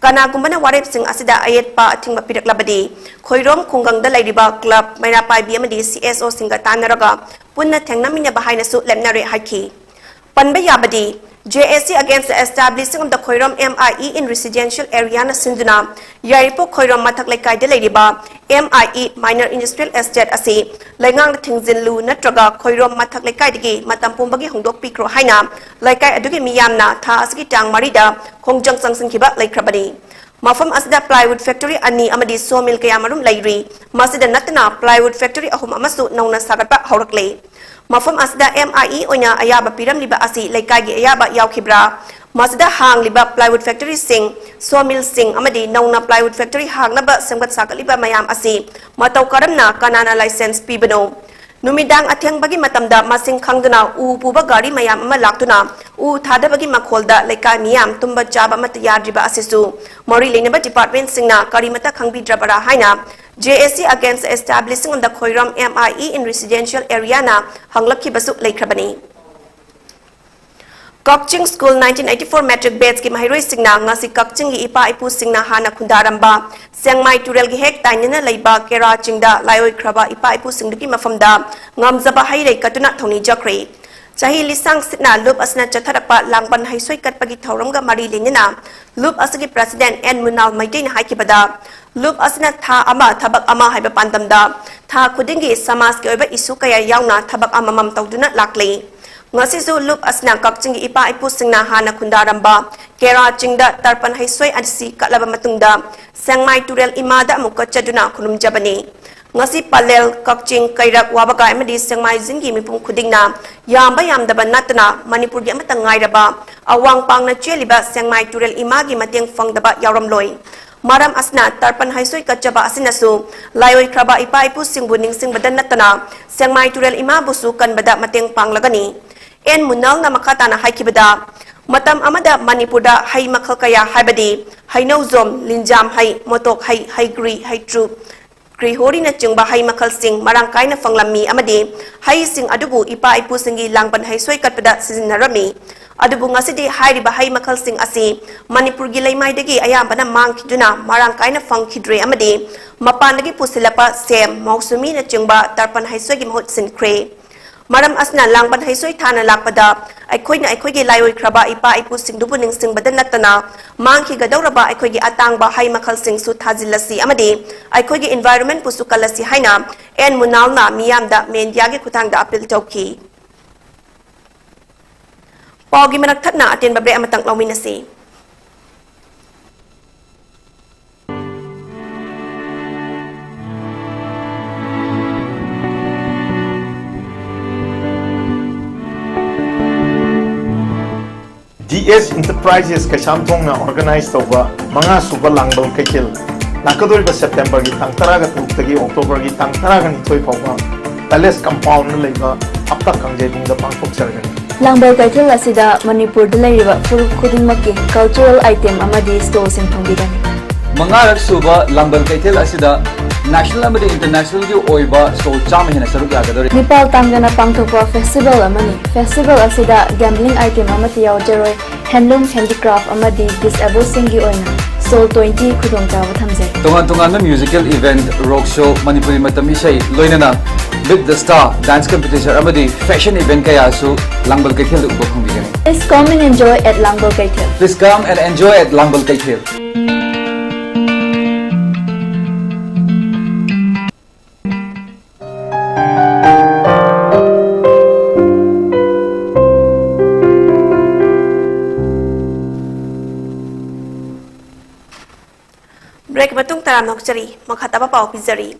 ꯀꯅꯥꯒꯨꯝꯕꯅ ꯋꯥꯔꯦꯞꯁꯤꯡ ꯑꯁꯤꯗ ꯑꯌꯦꯠꯄ ꯑꯊꯤꯡꯕ ꯄꯤꯔꯛꯂꯕꯗꯤ, ꯈꯣꯏꯔꯣꯝ ꯈꯨꯡꯒꯪꯗ ꯂꯩꯔꯤꯕ club, ꯃꯩꯔꯥ ꯄꯥꯏꯕꯤ ꯑꯃꯗꯤ CSO ꯁꯤꯡꯒ ꯇꯥꯟꯅꯔꯒ ꯄꯨꯟꯅ ꯊꯦꯡꯅꯃꯤꯟꯅꯕ ꯍꯥꯏꯅꯁꯨ ꯂꯦꯞꯅꯔꯦ ꯍꯥꯏꯈꯤ꯫ ꯄꯟꯕ ꯌꯥꯕꯗꯤ, JAC Against the Establishing of the Khairom MIE in Residential Area ꯅ ꯁꯤꯟꯗꯨꯅ ꯌꯥꯏꯔꯤꯄꯣꯛ ꯈꯣꯏꯔꯣꯝ ꯃꯊꯛ ꯂꯩꯀꯥꯏꯗ ꯂꯩꯔꯤꯕ MIE Minor Industrial Estate ꯑꯁꯤ ꯂꯩꯉꯥꯛꯅ ꯊꯤꯡꯖꯤꯜꯂꯨ ꯅꯠꯇ꯭ꯔꯒ ꯈꯣꯏꯔꯣꯝ ꯃꯊꯛ ꯂꯩꯀꯥꯏꯗꯒꯤ ꯃꯇꯝ ꯄꯨꯝꯕꯒꯤ ꯍꯣꯡꯗꯣꯛꯄꯤꯈ꯭ꯔꯣ ꯍꯥꯏꯅ ꯂꯩꯀꯥꯏ ꯑꯗꯨꯒꯤ ꯃꯤꯌꯥꯝꯅ ꯊꯥ ꯑꯁꯤꯒꯤ ꯇꯥꯡ ꯃꯔꯤꯗ ꯈꯣꯡꯖꯪ ꯆꯪꯁꯤꯟꯈꯤꯕ ꯂꯩꯈ꯭ꯔꯕꯅꯤ꯫ ꯃꯐꯝ ꯑꯁꯤꯗ plywood factory ꯑꯅꯤ ꯑꯃꯗꯤ sawmill ꯀꯌꯥꯃꯔꯨꯝ ꯂꯩꯔꯤ꯫ ꯃꯁꯤꯗ ꯅꯠꯇꯅ plywood factory ꯑꯍꯨꯝ ꯑꯃꯁꯨ ꯅꯧꯅ ꯁꯥꯒꯠꯄ ꯍꯧꯔꯛꯂꯦ꯫ ꯃꯐꯝ ꯑꯁꯤꯗ MIE ꯑꯣꯏꯅ ꯑꯌꯥꯕ ꯄꯤꯔꯝꯂꯤꯕ ꯑꯁꯤ ꯂꯩꯀꯥꯏꯒꯤ ꯑꯌꯥꯕ ꯌꯥꯎꯈꯤꯕ꯭ꯔꯥ? ꯃꯁꯤꯗ ꯍꯥꯡꯂꯤꯕ plywood factory ꯁꯤꯡ, sawmill ꯁꯤꯡ ꯑꯃꯗꯤ ꯅꯧꯅ plywood factory ꯍꯥꯡꯅꯕ ꯁꯦꯝꯒꯠ ꯁꯥꯒꯠꯂꯤꯕ ꯃꯌꯥꯝ ꯑꯁꯤ ꯃꯇꯧ ꯀꯔꯝꯅ ꯀꯅꯥꯅ license ꯄꯤꯕꯅꯣ? ꯅꯨꯃꯤꯗꯥꯡ ꯑꯊꯦꯡꯕꯒꯤ ꯃꯇꯝꯗ ꯃꯁꯤꯡ ꯈꯪꯗꯅ ꯎ ꯄꯨꯕ ꯒꯥꯔꯤ ꯃꯌꯥꯝ ꯑꯃ ꯂꯥꯛꯇꯨꯅ ꯎ ꯊꯥꯗꯕꯒꯤ ꯃꯈꯣꯜꯗ ꯂꯩꯀꯥꯏ ꯃꯤꯌꯥꯝ ꯇꯨꯝꯕ ꯆꯥꯕ ꯑꯃꯠꯇ ꯌꯥꯗ꯭ꯔꯤꯕ ꯑꯁꯤꯁꯨ ꯃꯔꯤ ꯂꯩꯅꯕ department ꯁꯤꯡꯅ ꯀꯔꯤꯃꯠꯇ ꯈꯪꯕꯤꯗ꯭ꯔꯕꯔꯥ ꯍꯥꯏꯅ JAC Against Establishing of the Khairom MIE in Residential Area ꯅ ꯍꯪꯂꯛꯈꯤꯕꯁꯨ ꯂꯩꯈ꯭ꯔꯕꯅꯤ꯫ ꯀꯛꯆꯤꯡ ꯁ꯭ꯀꯨꯜ nineteen eighty-four matric batchꯀꯤ ꯃꯍꯩꯔꯣꯏꯁꯤꯡꯅ ꯉꯁꯤ ꯀꯛꯆꯤꯡꯒꯤ ꯏꯄꯥ ꯏꯄꯨꯁꯤꯡꯅ ꯍꯥꯟꯅ ꯈꯨꯟꯗꯥꯔꯝꯕ ꯁꯦꯡꯃꯥꯏ ꯇꯨꯔꯦꯜꯒꯤ ꯍꯦꯛ ꯇꯥꯏꯅꯅ ꯂꯩꯕ ꯀꯦꯔꯥ ꯆꯤꯡꯗ ꯂꯥꯏꯑꯣꯏꯈ꯭ꯔꯕ ꯏꯄꯥ ꯏꯄꯨꯁꯤꯡꯗꯨꯒꯤ ꯃꯐꯝꯗ ꯉꯝꯖꯕ ꯍꯩ ꯂꯩ ꯀꯠꯇꯨꯅ ꯊꯧꯅꯤꯖꯈ꯭ꯔꯦ꯫ ꯆꯍꯤ ꯂꯤꯁꯥꯡ ꯁꯤꯠꯅ ꯂꯨꯞ ꯑꯁꯤꯅ ꯆꯠꯊꯔꯛꯄ ꯂꯥꯡꯕꯟ ꯍꯩꯁꯣꯏ ꯀꯠꯄꯒꯤ ꯊꯧꯔꯝꯒ ꯃꯔꯤ ꯂꯩꯅꯅ ꯂꯨꯞ ꯑꯁꯤꯒꯤ president ꯑꯦꯟ ꯃꯨꯅꯥꯜ ꯃꯩꯇꯩꯅ ꯍꯥꯏꯈꯤꯕꯗ, ꯂꯨꯞ ꯑꯁꯤꯅ ꯊꯥ ꯑꯃ ꯊꯕꯛ ꯑꯃ ꯍꯥꯏꯕ ꯄꯥꯟꯗꯝꯗ ꯊꯥ ꯈꯨꯗꯤꯡꯒꯤ ꯁꯃꯥꯖꯀꯤ ꯑꯣꯏꯕ issue ꯀꯌꯥ ꯌꯥꯎꯅ ꯊꯕꯛ ꯑꯃꯃꯝ ꯇꯧꯗꯨꯅ ꯂꯥꯛꯂꯤ꯫ ꯉꯁꯤꯁꯨ ꯂꯨꯞ ꯑꯁꯤꯅ ꯀꯛꯆꯤꯡꯒꯤ ꯏꯄꯥ ꯏꯄꯨꯁꯤꯡꯅ ꯍꯥꯟꯅ ꯈꯨꯟꯗꯥꯔꯝꯕ ꯀꯦꯔꯥ ꯆꯤꯡꯗ ꯇꯔꯄꯟ ꯍꯩꯁꯣꯏ ꯑꯁꯤ ꯀꯠꯂꯕ ꯃꯇꯨꯡꯗ ꯁꯦꯡꯃꯥꯏ ꯇꯨꯔꯦꯜ ꯏꯃꯥꯗ ꯑꯃꯨꯛ ꯀꯠꯆꯗꯨꯅ ꯈꯨꯔꯨꯝꯖꯕꯅꯤ꯫ ꯉꯁꯤ ꯄꯂꯦꯜ, ꯀꯛꯆꯤꯡ, ꯀꯩꯔꯛ, ꯋꯥꯕꯒꯥꯏ ꯑꯃꯗꯤ ꯁꯦꯡꯃꯥꯏꯖꯤꯡꯒꯤ ꯃꯤꯄꯨꯝ ꯈꯨꯗꯤꯡꯅ ꯌꯥꯝꯕ ꯌꯥꯝꯗꯕ ꯅꯠꯇꯅ ꯃꯅꯤꯄꯨꯔꯒꯤ ꯑꯃꯠꯇ ꯉꯥꯏꯔꯕ ꯑꯋꯥꯡ ꯄꯥꯡꯅ ꯆꯦꯜꯂꯤꯕ ꯁꯦꯡꯃꯥꯏ ꯇꯨꯔꯦꯜ ꯏꯃꯥꯒꯤ ꯃꯇꯦꯡ ꯐꯪꯗꯕ ꯌꯥꯎꯔꯝꯂꯣꯏ꯫ ꯃꯔꯝ ꯑꯁꯤꯅ ꯇꯔꯄꯟ ꯍꯩꯁꯣꯏ ꯀꯠꯆꯕ ꯑꯁꯤꯅꯁꯨ ꯂꯥꯏꯑꯣꯏꯈ꯭ꯔꯕ ꯏꯄꯥ ꯏꯄꯨꯁꯤꯡꯕꯨ ꯅꯤꯡꯁꯤꯡꯕꯗ ꯅꯠꯇꯅ ꯁꯦꯡꯃꯥꯏ ꯇꯨꯔꯦꯜ ꯏꯃꯥꯕꯨꯁꯨ ꯀꯟꯕꯗ ꯃꯇꯦꯡ ꯄꯥꯡꯂꯒꯅꯤ꯫ ꯑꯦꯟ ꯃꯨꯅꯥꯜꯅ ꯃꯈꯥ ꯇꯥꯅ ꯍꯥꯏꯈꯤꯕꯗ, ꯃꯇꯝ ꯑꯃꯗ ꯃꯅꯤꯄꯨꯔꯗ ꯍꯩ ꯃꯈꯜ ꯀꯌꯥ ꯍꯥꯏꯕꯗꯤ ꯍꯩꯅꯧꯖꯣꯝ, ꯂꯤꯟꯖꯥꯝ ꯍꯩ, ꯃꯣꯇꯣꯛ ꯍꯩ, ꯍꯩꯒ꯭ꯔꯤ, ꯍꯩꯇ꯭ꯔꯨ, ꯀ꯭ꯔꯤꯍꯣꯔꯤꯅꯆꯤꯡꯕ ꯍꯩ ꯃꯈꯜꯁꯤꯡ ꯃꯔꯥꯡ ꯀꯥꯏꯅ ꯐꯪꯂꯝꯃꯤ ꯑꯃꯗꯤ ꯍꯩꯁꯤꯡ ꯑꯗꯨꯕꯨ ꯏꯄꯥ ꯏꯄꯨꯁꯤꯡꯒꯤ ꯂꯥꯡꯕꯟ ꯍꯩꯁꯣꯏ ꯀꯠꯄꯗ ꯁꯤꯖꯤꯟꯅꯔꯝꯃꯤ꯫ ꯑꯗꯨꯕꯨ ꯉꯁꯤꯗꯤ ꯍꯥꯏꯔꯤꯕ ꯍꯩ ꯃꯈꯜꯁꯤꯡ ꯑꯁꯤ ꯃꯅꯤꯄꯨꯔꯒꯤ ꯂꯩꯃꯥꯏꯗꯒꯤ ꯑꯌꯥꯝꯕꯅ ꯃꯥꯡꯈꯤꯗꯨꯅ ꯃꯔꯥꯡ ꯀꯥꯏꯅ ꯐꯪꯈꯤꯗ꯭ꯔꯦ ꯑꯃꯗꯤ ꯃꯄꯥꯟꯗꯒꯤ ꯄꯨꯁꯤꯜꯂꯛꯄ ꯁꯦꯝ, ꯃꯧꯁꯃꯤꯅꯆꯤꯡꯕ ꯇꯔꯄꯟ ꯍꯩꯁꯣꯏꯒꯤ ꯃꯍꯨꯠ ꯁꯤꯟꯈ꯭ꯔꯦ꯫ ꯃꯔꯝ ꯑꯁꯤꯅ ꯂꯥꯡꯕꯟ ꯍꯩꯁꯣꯏ ꯊꯥꯅ ꯂꯥꯛꯄꯗ ꯑꯩꯈꯣꯏꯅ ꯑꯩꯈꯣꯏꯒꯤ ꯂꯥꯏꯑꯣꯏꯈ꯭ꯔꯕ ꯏꯄꯥ ꯏꯄꯨꯁꯤꯡꯗꯨꯕꯨ ꯅꯤꯡꯁꯤꯡꯕꯗ ꯅꯠꯇꯅ ꯃꯥꯡꯈꯤꯒꯗꯧꯔꯕ ꯑꯩꯈꯣꯏꯒꯤ ꯑꯇꯥꯡꯕ ꯍꯩ ꯃꯈꯜꯁꯤꯡꯁꯨ ꯊꯥꯖꯤꯜꯂꯁꯤ ꯑꯃꯗꯤ ꯑꯩꯈꯣꯏꯒꯤ environment ꯄꯨꯁꯨ ꯀꯜꯂꯁꯤ ꯍꯥꯏꯅ ꯑꯦꯟ ꯃꯨꯅꯥꯜꯅ ꯃꯤꯌꯥꯝꯗ ꯃꯦꯗꯤꯌꯥꯒꯤ ꯈꯨꯠꯊꯥꯡꯗ appeal ꯇꯧꯈꯤ꯫ ꯄꯥꯎꯒꯤ ꯃꯔꯛ ꯊꯠꯅ ꯑꯇꯦꯟꯕ break ꯑꯃꯇꯪ ꯂꯧꯃꯤꯟꯅꯁꯤ꯫ ꯗꯤ ꯑꯦꯁ Enterprises ꯀꯩꯁꯥꯝꯊꯣꯡꯅ organize ꯇꯧꯕ ꯃꯉꯥ ꯁꯨꯕ ꯂꯥꯡꯕꯟ ꯀꯩꯊꯦꯜ ꯂꯥꯛꯀꯗꯧꯔꯤꯕ ꯁꯦꯞꯇꯦꯝꯕꯔꯒꯤ ꯇꯥꯡ ꯇꯔꯥꯒ ꯇꯔꯨꯛꯇꯒꯤ ꯑꯣꯛꯇꯣꯕꯔꯒꯤ ꯇꯥꯡ ꯇꯔꯥꯒ ꯅꯤꯊꯣꯏ ꯐꯥꯎꯕ palace compoundꯗ ꯂꯩꯕ ꯍꯞꯇꯥ ꯀꯥꯡꯖꯩꯕꯨꯡꯗ ꯄꯥꯡꯊꯣꯛꯆꯔꯒꯅꯤ꯫ ꯂꯥꯡꯕꯟ ꯀꯩꯊꯦꯜ ꯑꯁꯤꯗ ꯃꯅꯤꯄꯨꯔꯗ ꯂꯩꯔꯤꯕ ꯐꯨꯔꯨꯞ ꯈꯨꯗꯤꯡꯃꯛꯀꯤ cultural item ꯑꯃꯗꯤ stallꯁꯤꯡ ꯐꯪꯕꯤꯒꯅꯤ꯫ ꯃꯉꯥꯔꯛ ꯁꯨꯕ ꯂꯥꯡꯕꯟ ꯀꯩꯊꯦꯜ ꯑꯁꯤꯗ ꯅꯦꯁꯅꯦꯜ ꯑꯃꯗꯤ ꯏꯟꯇꯔꯅꯦꯁꯅꯦꯜꯒꯤ ꯑꯣꯏꯕ ꯁ꯭ꯇꯣꯜ ꯆꯥꯝꯃ ꯍꯦꯟꯅ ꯁꯔꯨꯛ ꯌꯥꯒꯗꯧꯔꯤ꯫ ꯅꯤꯄꯥꯜ ꯇꯥꯡꯗꯅ ꯄꯥꯡꯊꯣꯛꯄ ꯐꯦꯁꯇꯤꯚꯦꯜ ꯑꯃꯅꯤ꯫ ꯐꯦꯁꯇꯤꯚꯦꯜ ꯑꯁꯤꯗ ꯒꯦꯝꯕ꯭ꯂꯤꯡ ꯑꯥꯏꯇꯦꯝ ꯑꯃꯠꯇ ꯌꯥꯎꯖꯔꯣꯏ꯫ ꯍꯦꯟꯂꯨꯝ, ꯍꯦꯟꯗꯤꯀ꯭ꯔꯥꯐ ꯑꯃꯗꯤ ꯗꯤꯁꯑꯦꯕꯜꯁꯤꯡꯒꯤ ꯑꯣꯏꯅ ꯁ꯭ꯇꯣꯜ ꯇ꯭ꯋꯦꯟꯇꯤ ꯈꯨꯗꯣꯡꯆꯥꯕ ꯊꯝꯖꯩ꯫ ꯇꯣꯉꯥꯟ ꯇꯣꯉꯥꯟꯕ ꯃ꯭ꯌꯨꯖꯤꯀꯦꯜ ꯏꯚꯦꯟꯠ, ꯔꯣꯛ ꯁꯣ, ꯃꯅꯤꯄꯨꯔꯤ ꯃꯇꯝ ꯏꯁꯩ, ꯂꯣꯏꯅꯅ ꯕꯤꯠ ꯗ ꯁ꯭ꯇꯥꯔ ꯗꯥꯟꯁ ꯀꯝꯄꯤꯇꯤꯁꯟ ꯑꯃꯗꯤ ꯐꯦꯁꯟ ꯏꯚꯦꯟꯠ ꯀꯌꯥꯁꯨ ꯂꯥꯡꯕꯜ ꯀꯩꯊꯦꯜꯗ ꯎꯕ ꯐꯪꯕꯤꯒꯅꯤ꯫ Please come and enjoy at ꯂꯥꯡꯕꯜ ꯀꯩꯊꯦꯜ꯫ Please come and enjoy at ꯂꯥꯡꯕꯜ ꯀꯩꯊꯦꯜ꯫ Break ꯃꯇꯨꯡ ꯇꯔꯥꯝꯅ ꯑꯣꯛꯆꯔꯤ꯫ ꯃꯈꯥ ꯇꯥꯕ ꯄꯥꯎ ꯄꯤꯖꯔꯤ꯫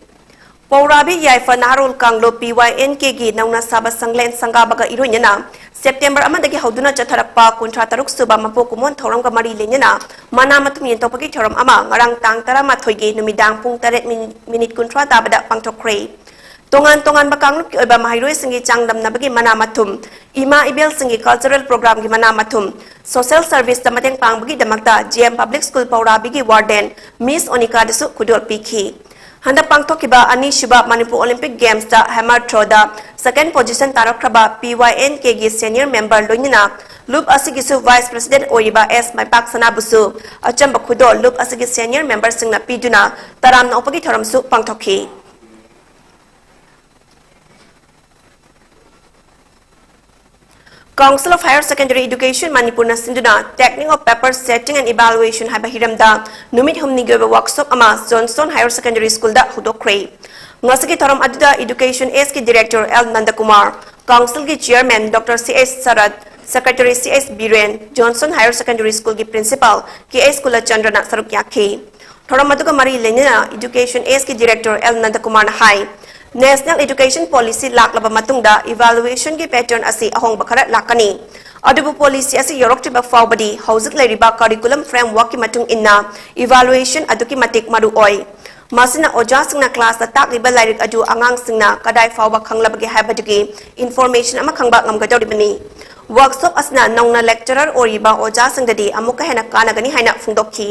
ꯄꯧꯔꯥꯕꯤ ꯌꯥꯏꯐ ꯅꯍꯥꯔꯣꯜ ꯀꯥꯡꯂꯨꯞ P Y N K ꯒꯤ ꯅꯧꯅ ꯁꯥꯕ ꯁꯪꯂꯦꯟ ꯁꯪꯒꯥꯕꯒ ꯏꯔꯣꯏꯅꯅ ꯁꯦꯞꯇꯦꯝꯕꯔ ꯑꯃꯗꯒꯤ ꯍꯧꯗꯨꯅ ꯆꯠꯊꯔꯛꯄ ꯀꯨꯟꯊ꯭ꯔꯥ ꯇꯔꯨꯛ ꯁꯨꯕ ꯃꯄꯣꯛ ꯀꯨꯝꯑꯣꯟ ꯊꯧꯔꯝꯒ ꯃꯔꯤ ꯂꯩꯅꯅ ꯃꯅꯥ ꯃꯊꯨꯝ ꯌꯦꯟꯊꯣꯛꯄꯒꯤ ꯊꯧꯔꯝ ꯑꯃ ꯉꯔꯥꯡ ꯇꯥꯡ ꯇꯔꯥꯃꯥꯊꯣꯏꯒꯤ ꯅꯨꯃꯤꯗꯥꯡ ꯄꯨꯡ ꯇꯔꯦꯠ ꯃꯤꯅꯤꯠ ꯀꯨꯟꯊ꯭ꯔꯥ ꯇꯥꯕꯗ ꯄꯥꯡꯊꯣꯛꯈ꯭ꯔꯦ꯫ ꯇꯣꯉꯥꯟ ꯇꯣꯉꯥꯟꯕ ꯀꯥꯡꯂꯨꯞꯀꯤ ꯑꯣꯏꯕ ꯃꯍꯩꯔꯣꯏꯁꯤꯡꯒꯤ ꯆꯥꯡꯗꯝꯅꯕꯒꯤ ꯃꯅꯥ ꯃꯊꯨꯝ, ꯏꯃꯥ ꯏꯕꯦꯜꯁꯤꯡꯒꯤ ꯀꯜꯆꯔꯦꯜ ꯄ꯭ꯔꯣꯒ꯭ꯔꯥꯝꯒꯤ ꯃꯅꯥ ꯃꯊꯨꯝ, ꯁꯣꯁꯦꯜ ꯁꯔꯚꯤꯁꯇ ꯃꯇꯦꯡ ꯄꯥꯡꯕꯒꯤꯗꯃꯛꯇ G M Public School ꯄꯧꯔꯥꯕꯤꯒꯤ ꯋꯥꯔꯗꯦꯟ ꯃꯤꯁ ꯑꯣꯅꯤꯀꯥꯗꯁꯨ ꯈꯨꯗꯣꯜ ꯄꯤꯈꯤ꯫ ꯍꯟꯗꯛ ꯄꯥꯡꯊꯣꯛꯈꯤꯕ ꯑꯅꯤꯁꯨꯕ ꯃꯅꯤꯄꯨꯔ ꯑꯣꯂꯤꯝꯄꯤꯛ ꯒꯦꯝꯁꯇ ꯍꯦꯃꯔ ꯊ꯭ꯔꯣꯗ ꯁꯦꯀꯦꯟ ꯄꯣꯖꯤꯁꯟ ꯇꯥꯔꯛꯈ꯭ꯔꯕ P Y N K ꯒꯤ ꯁꯦꯅꯤꯌꯔ ꯃꯦꯝꯕꯔ ꯂꯣꯏꯅꯅ ꯂꯨꯞ ꯑꯁꯤꯒꯤꯁꯨ ꯚꯥꯏꯁ ꯄ꯭ꯔꯦꯁꯤꯗꯦꯟꯠ ꯑꯣꯏꯔꯤꯕ ꯑꯦꯁ ꯃꯥꯏꯄꯥꯛ ꯁꯅꯥꯕꯨꯁꯨ ꯑꯆꯝꯕ ꯈꯨꯗꯣꯜ ꯂꯨꯞ ꯑꯁꯤꯒꯤ ꯁꯦꯅꯤꯌꯔ ꯃꯦꯝꯕꯔꯁꯤꯡꯅ ꯄꯤꯗꯨꯅ ꯇꯔꯥꯝꯅ ꯑꯣꯛꯄꯒꯤ ꯊꯧꯔꯝꯁꯨ ꯄꯥꯡꯊꯣꯛꯈꯤ꯫ Council of Higher Secondary Education ꯃꯅꯤꯄꯨꯔꯅ ꯁꯤꯟꯗꯨꯅ Technique of Paper Setting and Evaluation ꯍꯥꯏꯕ ꯍꯤꯔꯝꯗ ꯅꯨꯃꯤꯠ ꯍꯨꯝꯅꯤꯒꯤ ꯑꯣꯏꯕ ꯋꯥꯔꯛꯁꯣꯞ ꯑꯃ ꯖꯣꯟꯁꯇꯣꯟ ꯍꯥꯌꯔ ꯁꯦꯀꯦꯟꯗꯔꯤ ꯁ꯭ꯀꯨꯜꯗ ꯍꯧꯗꯣꯛꯈ꯭ꯔꯦ꯫ ꯉꯁꯤꯒꯤ ꯊꯧꯔꯝ ꯑꯗꯨꯗ Education Ageꯀꯤ ꯗꯤꯔꯦꯛꯇꯔ ꯑꯦꯜ ꯅꯟꯗꯀꯨꯃꯥꯔ, ꯀꯥꯎꯟꯁꯤꯜꯒꯤ chairman doctor C S Sarat, secretary C S Biren, Johnstone higher secondary ꯁ꯭ꯀꯨꯜꯒꯤ ꯄ꯭ꯔꯤꯟꯁꯤꯄꯥꯜ ꯀꯦ ꯑꯦꯁ ꯀꯨꯂꯆꯟꯗ꯭ꯔꯅ ꯁꯔꯨꯛ ꯌꯥꯈꯤ꯫ ꯊꯧꯔꯝ ꯑꯗꯨꯒ ꯃꯔꯤ ꯂꯩꯅꯅ Education Ageꯀꯤ ꯗꯤꯔꯦꯛꯇꯔ ꯑꯦꯜ ꯅꯟꯗꯀꯨꯃꯥꯔꯅ ꯍꯥꯏ, National Education Policy ꯂꯥꯛꯂꯕ ꯃꯇꯨꯡꯗ evaluationꯒꯤ pattern ꯑꯁꯤ ꯑꯍꯣꯡꯕ ꯈꯔ ꯂꯥꯛꯀꯅꯤ꯫ ꯑꯗꯨꯕꯨ policy ꯑꯁꯤ ꯌꯧꯔꯛꯇ꯭ꯔꯤꯕ ꯐꯥꯎꯕꯗꯤ ꯍꯧꯖꯤꯛ ꯂꯩꯔꯤꯕ curriculum frameworkꯀꯤ ꯃꯇꯨꯡ ꯏꯟꯅ evaluation ꯑꯗꯨꯛꯀꯤ ꯃꯇꯤꯛ ꯃꯔꯨ ꯑꯣꯏ꯫ ꯃꯁꯤꯅ ꯑꯣꯖꯥꯁꯤꯡꯅ classꯇ ꯇꯥꯛꯂꯤꯕ ꯂꯥꯏꯔꯤꯛ ꯑꯗꯨ ꯑꯉꯥꯡꯁꯤꯡꯅ ꯀꯗꯥꯏ ꯐꯥꯎꯕ ꯈꯪꯂꯕꯒꯦ ꯍꯥꯏꯕꯗꯨꯒꯤ information ꯑꯃ ꯈꯪꯕ ꯉꯝꯒꯗꯧꯔꯤꯕꯅꯤ꯫ Workshop ꯑꯁꯤꯅ ꯅꯧꯅ lecturer ꯑꯣꯏꯔꯤꯕ ꯑꯣꯖꯥꯁꯤꯡꯗꯗꯤ ꯑꯃꯨꯛꯀ ꯍꯦꯟꯅ ꯀꯥꯟꯅꯒꯅꯤ ꯍꯥꯏꯅ ꯐꯣꯡꯗꯣꯛꯈꯤ꯫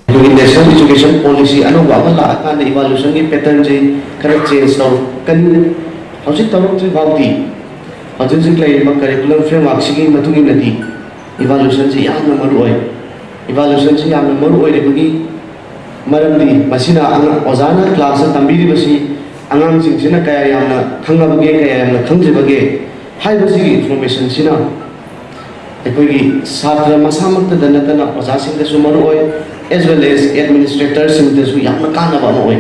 ꯑꯗꯨꯒꯤ National Education Policy ꯑꯅꯧꯕ ꯑꯃ ꯂꯥꯛꯑꯀꯥꯟꯗ evaluationꯒꯤ patternꯁꯦ ꯈꯔ change ꯇꯧꯔꯛꯀꯅꯤ꯫ ꯍꯧꯖꯤꯛ ꯇꯧꯔꯛꯇ꯭ꯔꯤ ꯐꯥꯎꯗꯤ ꯍꯧꯖꯤꯛ ꯍꯧꯖꯤꯛ ꯂꯩꯔꯤꯕ curriculum frameworkꯁꯤꯒꯤ ꯃꯇꯨꯡ ꯏꯟꯅꯗꯤ evaluationꯁꯤ ꯌꯥꯝꯅ ꯃꯔꯨ ꯑꯣꯏ꯫ Evaluationꯁꯤ ꯌꯥꯝꯅ ꯃꯔꯨ ꯑꯣꯏꯔꯤꯕꯒꯤ ꯃꯔꯝꯗꯤ ꯃꯁꯤꯅ ꯑꯉꯥꯡ, ꯑꯣꯖꯥꯅ classꯇ ꯇꯝꯕꯤꯔꯤꯕꯁꯤ ꯑꯉꯥꯡꯁꯤꯡꯁꯤꯅ ꯀꯌꯥ ꯌꯥꯝꯅ ꯈꯪꯉꯕꯒꯦ, ꯀꯌꯥ ꯌꯥꯝꯅ ꯈꯪꯖꯕꯒꯦ ꯍꯥꯏꯕꯁꯤꯒꯤ informationꯁꯤꯅ ꯑꯩꯈꯣꯏꯒꯤ ꯁꯥꯇ꯭ꯔ ꯃꯁꯥꯃꯛꯇꯗ ꯅꯠꯇꯅ ꯑꯣꯖꯥꯁꯤꯡꯗꯁꯨ ꯃꯔꯨ ꯑꯣꯏ, as well as administratorꯁꯤꯡꯗꯁꯨ ꯌꯥꯝꯅ ꯀꯥꯟꯅꯕ ꯑꯃ ꯑꯣꯏ꯫